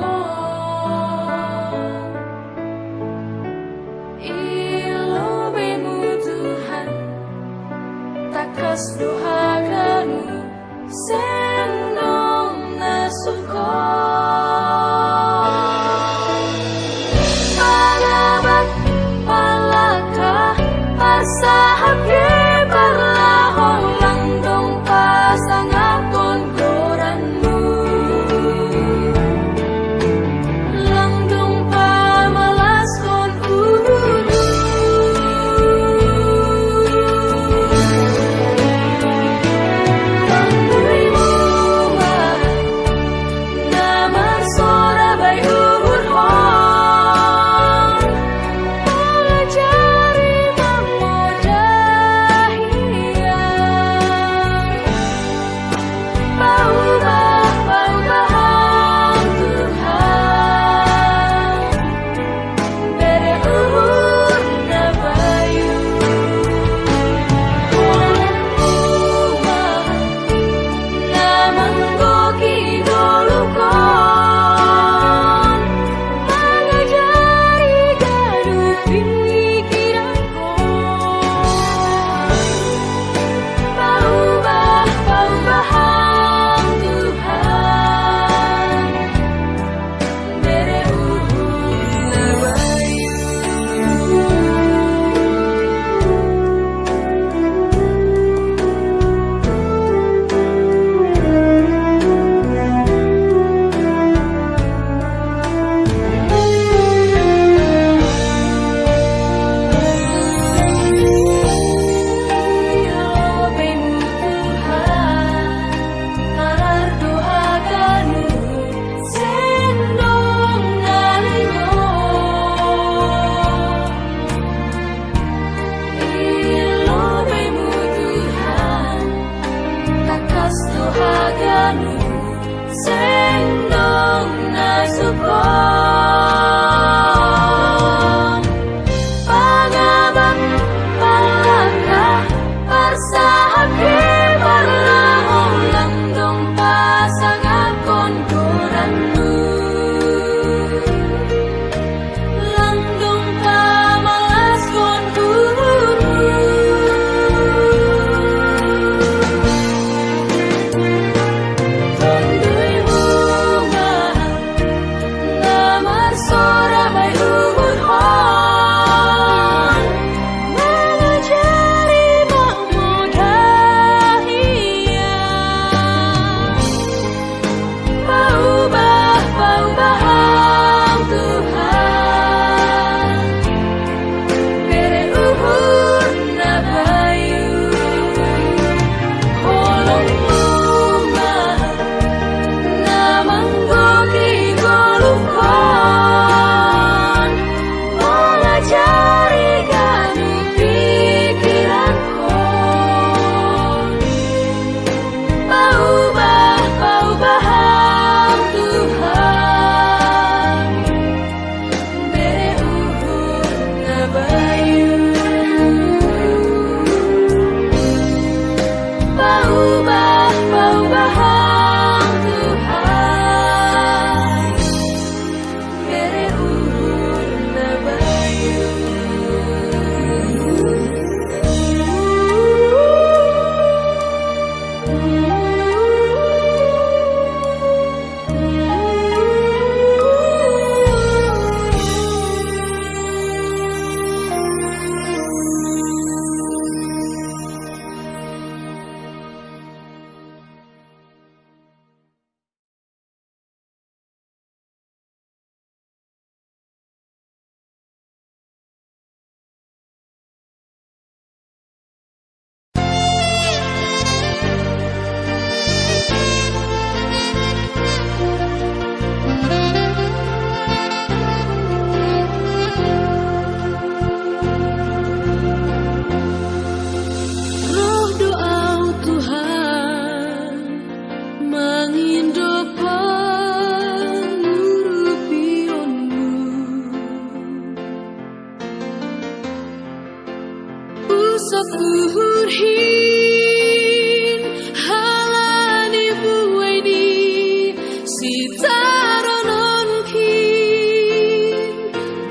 Taronon kin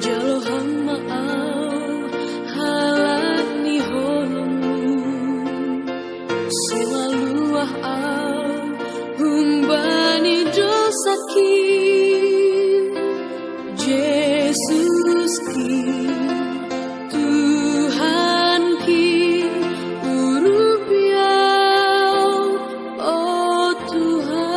jalo hamma au halat ni holongmu. Semaluah au humbani dosakin. Yesus kin, Tuhan kin, urupi au, oh Tuhan.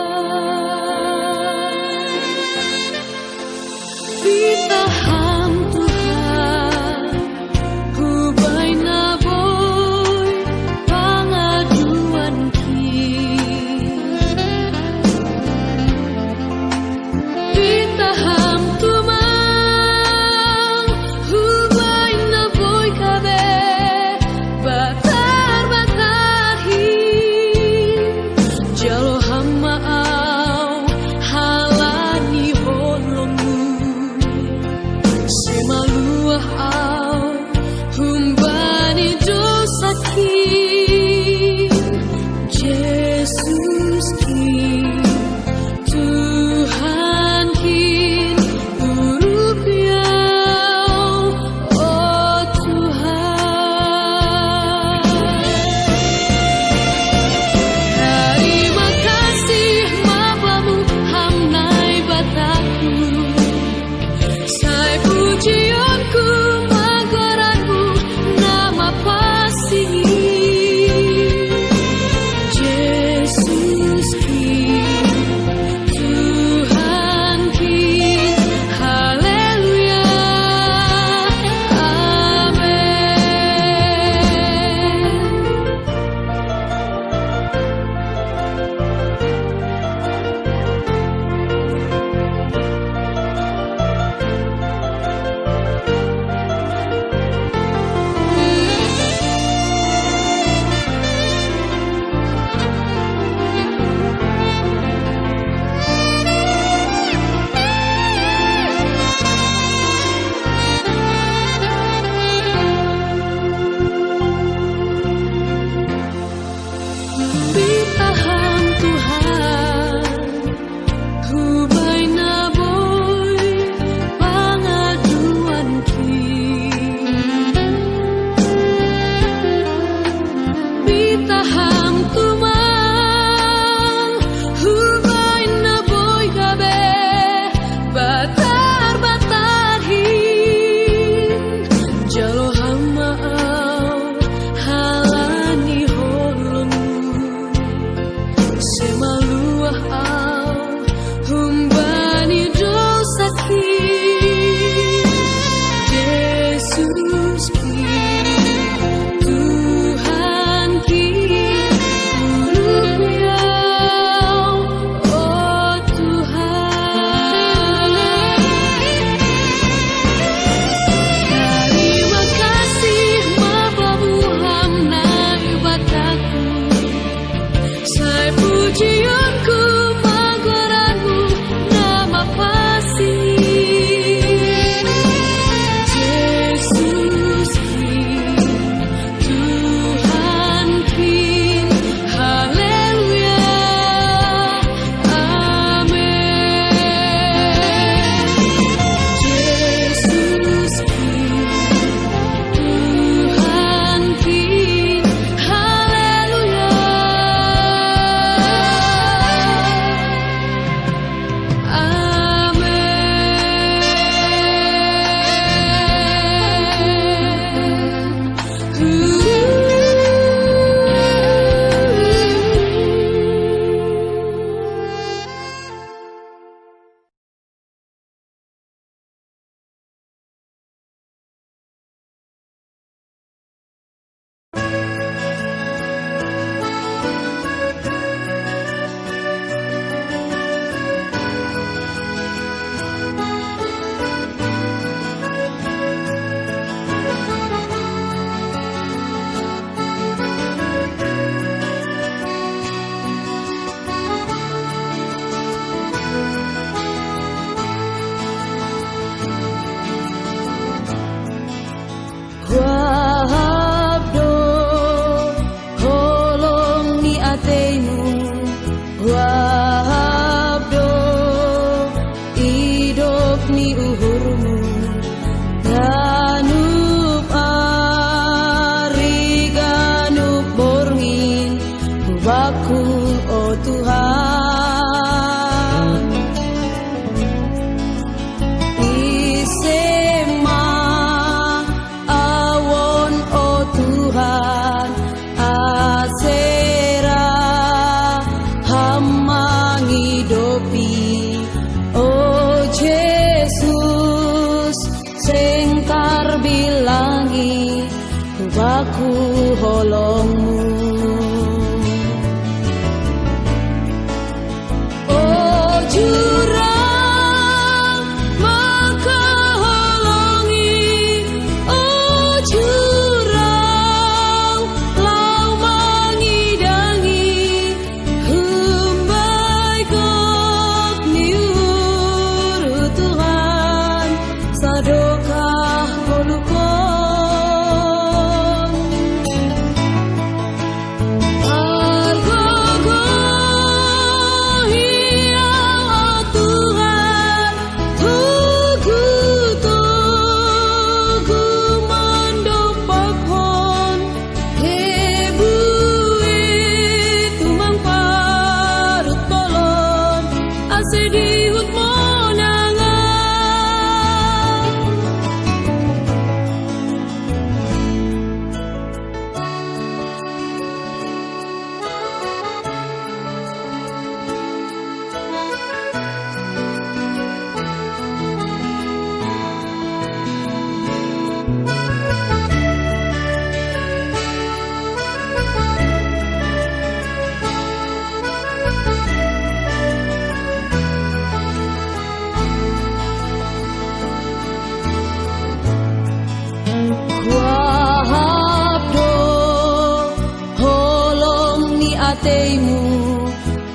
Teimu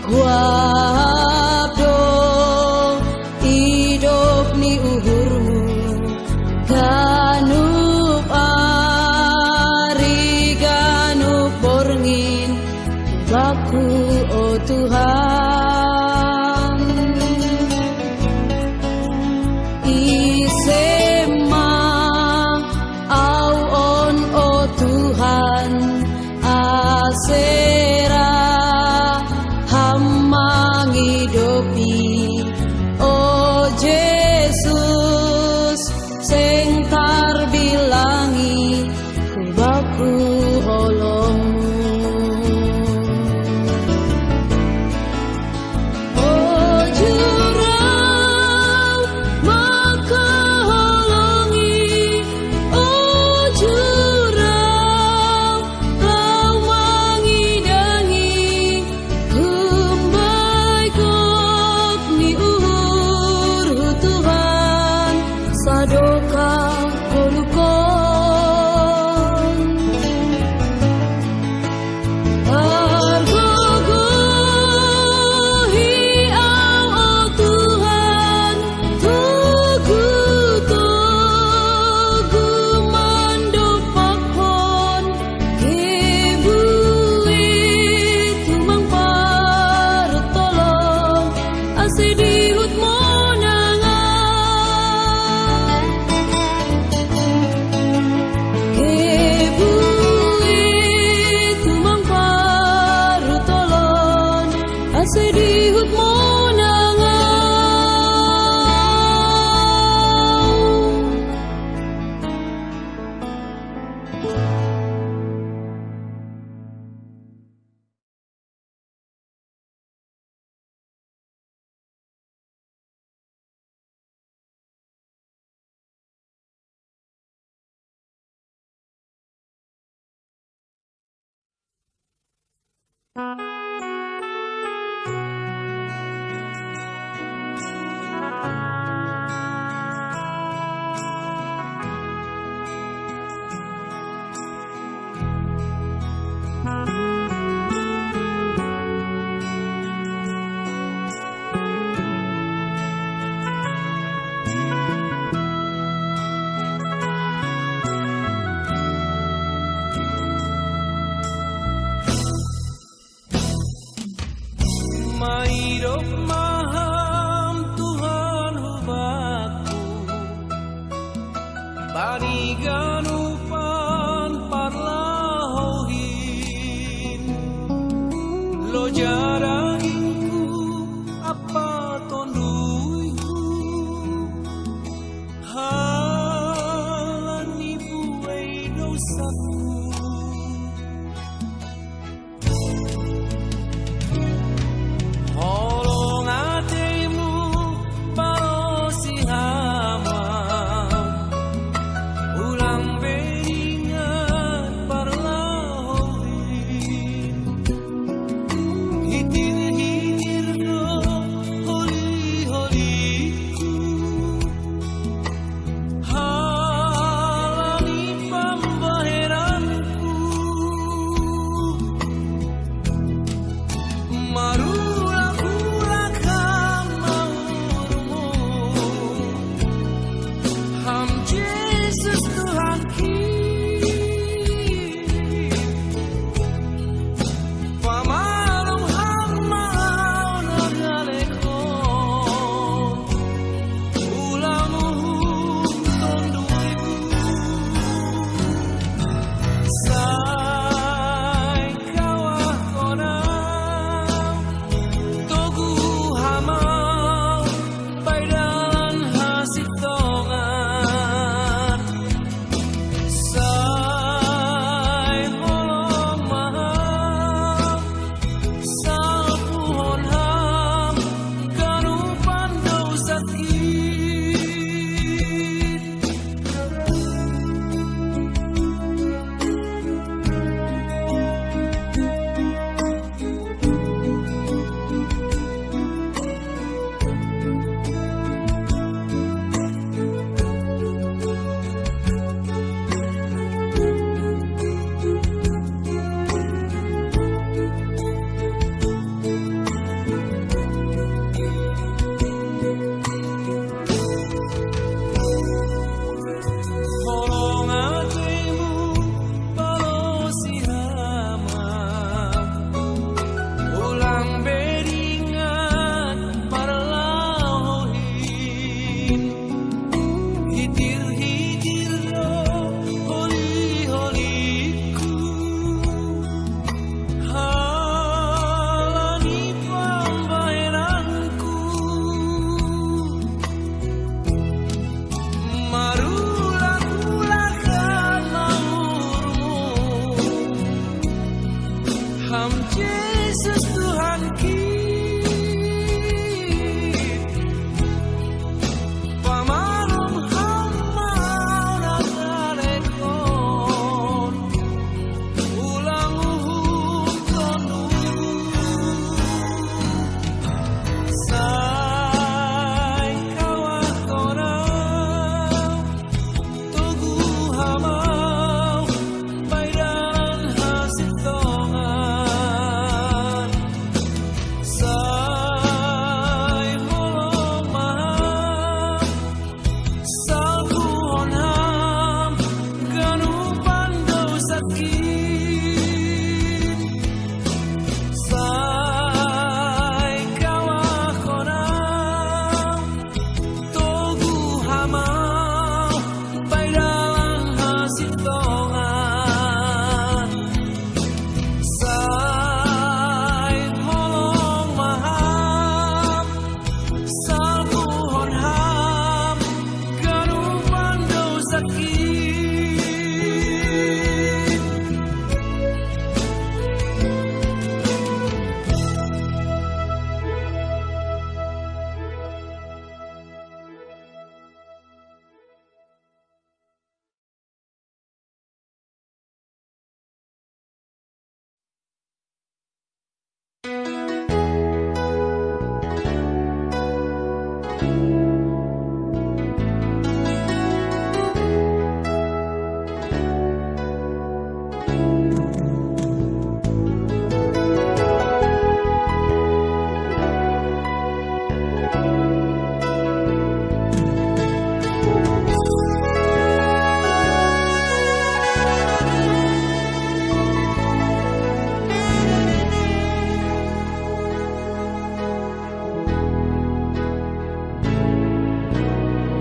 kuabdo idop ni uhurmu, ganup ari ganup borngin baku, o Tuhan. Isema au on, o Tuhan, asera ham mangidopi, o Jesus, seng tarbilangi, ku baku holongmu. O Jurau, maka holongi, o Jurau, lau mangidangi, humbai gok ni uhur hu Tuhan, sadoka kodukon. Argogohi au, o Tuhan, togu-togu mandopakhon, kebue tumang parutolon, ase dihut monangan. Kebue tumang parutolon, ase dihut monangan. Mairop maham Tuhan hubaku, bani ganupan parlahohin, lo jara ingku apa tonduiku, halani buai dosaku. Holong ateimu balosi hamau, ulang beringat parlahohin. Hitir-hitir do holi-holiku, halani pambaheranku. Marulak-ulak ham maurmu, ham Jesus Tuhan ki. Pamalum ham mahau na galekon, ulang uhum tonduiku, sai kawah kona togu hamau bai dalan hasitongan. Sai holong maham, sapuhon ham ganupan dosakin.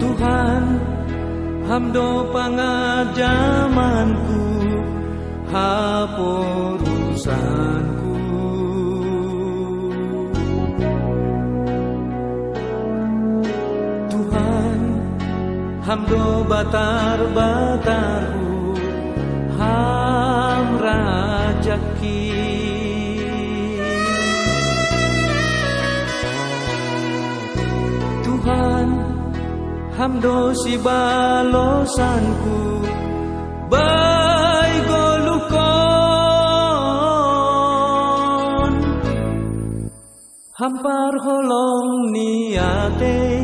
Tuhan, Ham do pangajamanku, haporusanku. Tuhan, Ham do batar-batarku, Ham rajaki. Tuhan, Ham do sibalosanku, baigoluhkon. Ham parholong ni atei,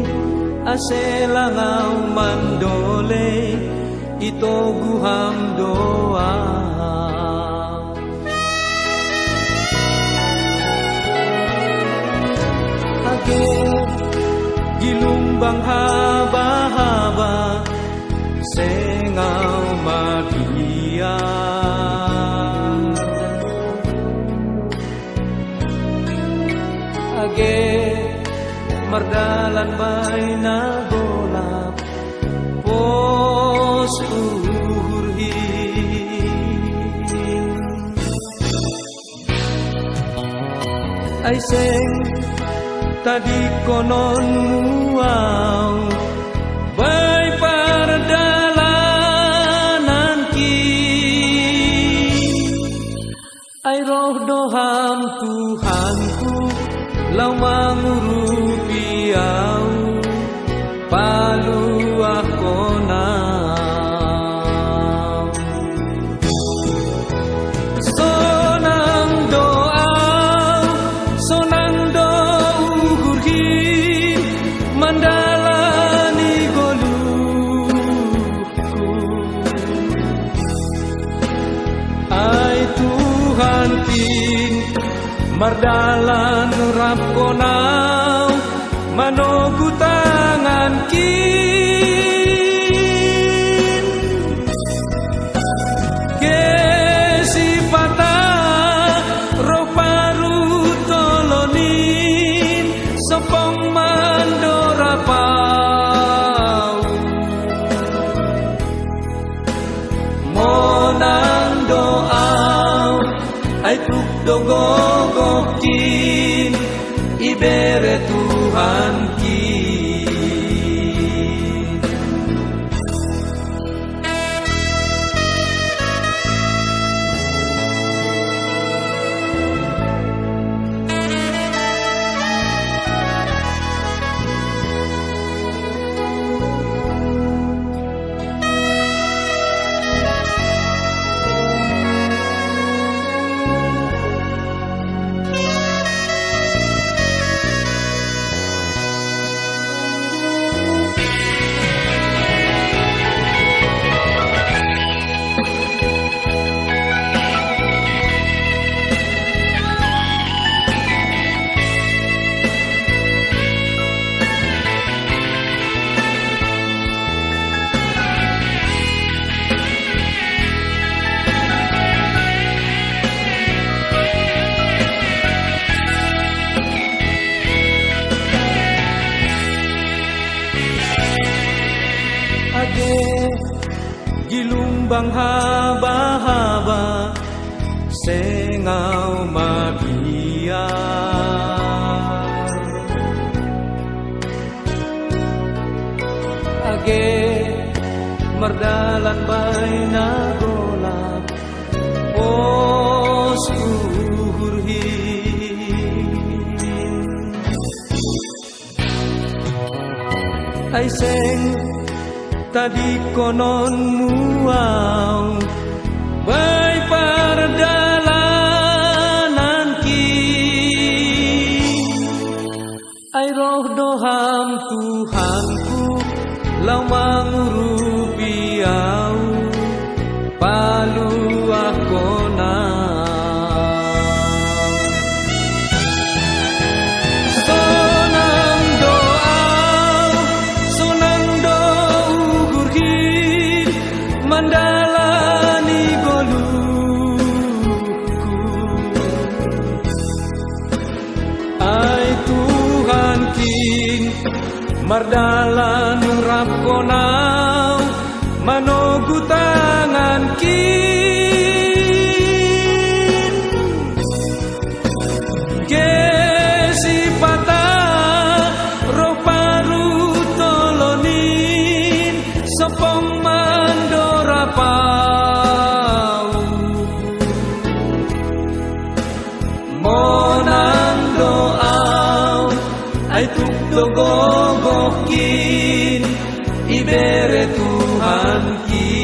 ase langau mandolei, i togu Ham do ahu. Age gilumbang haba-haba, seng au mabiar. Age mardalan baina golap, pos uhur hi. Ai seng tadingkonon Mu au, bae pardalananki. Ai roh do Ham Tuhanku, laho mangurupi au, paluahkon au. Sonang do au, sonang do uhurhi, mandalani goluh. Ai Tuhankin, mardalan rap Ho nau manogu tangankin. Kesipata roh paru tolonin, sopong mandorapau. Monang do au, ai tuk do gogohkin, ibere Tuhankin. Age gilumbang haba-haba, seng au mabiar. Age mardalan baina golap, pos uhurhi. Ai seng tadingkonon Mu au, bae pardalanankin. Lau mangurupi au, paluahkon au. Sonang do au, sonang do uhurhi mandalani ngoluhku. Ai Tuhankin, mardalan urapkon au, manogu tangankin. Gesipata roh paruh tolonin, sompong mandorab au. Monang do au, ai tuk do gogohkin, ibere Tuhankin.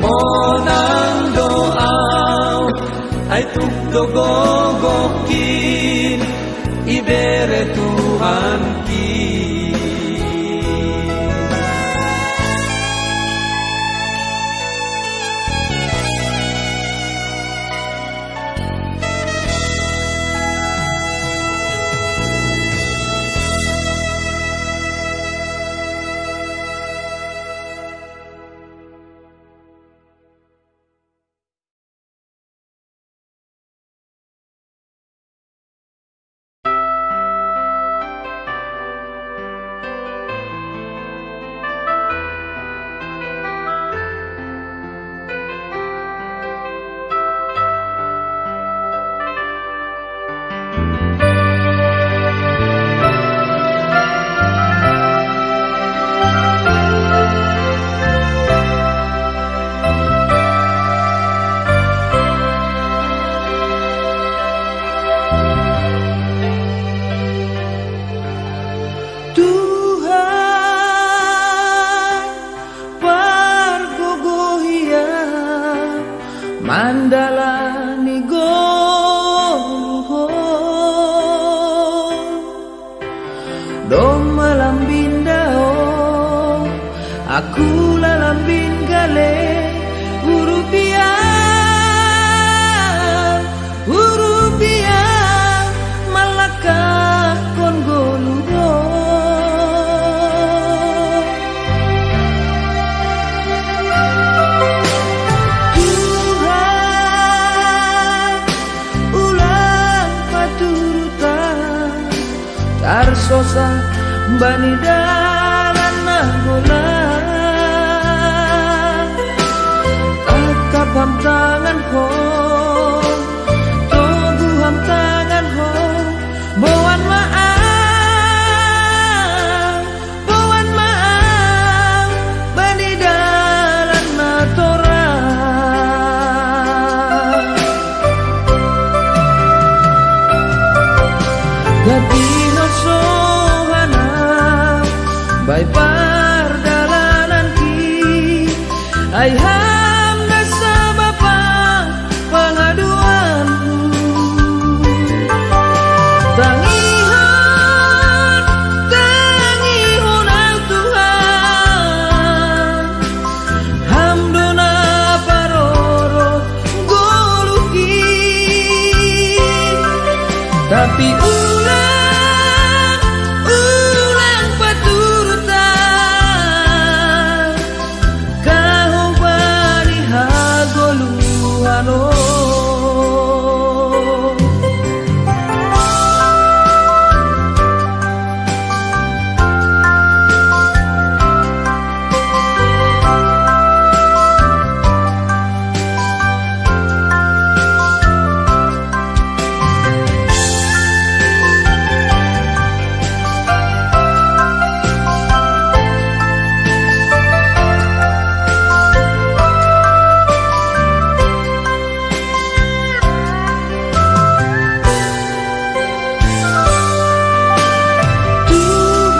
Monang do au, ai tuk do gogohkin, ibere Tuhankin. Tuhan, pargogoh ia mandalani ngoluhon. Domma lambin dao, aku la lambin gale, urupi au, urupi au, mallangkahkon ngoluhon. Tuhan, ulang paturut au, tarsosa bani dalan na golap. Akap ham tanganho, togu ham tanganho, boan ma au, boan ma au bani dalan na torang. Gantiho sohana bahen pardalananki, ai ham na sabap pangaduanku. Tangihon, tangihon au Tuhan, ham do na parorot ngoluhki. Tapi ulang, ulang paturut au, kahobani hagoluhan on.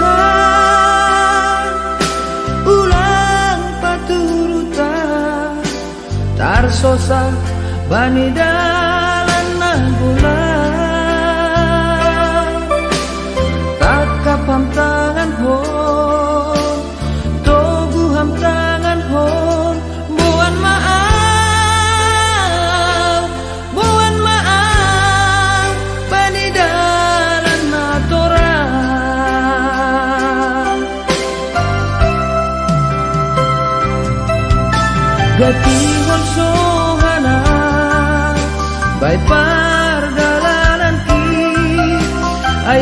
Tuhan, ulang paturut au, tarsosa bani dalan na golap. Katiholsohana bai pardalanan ki, ai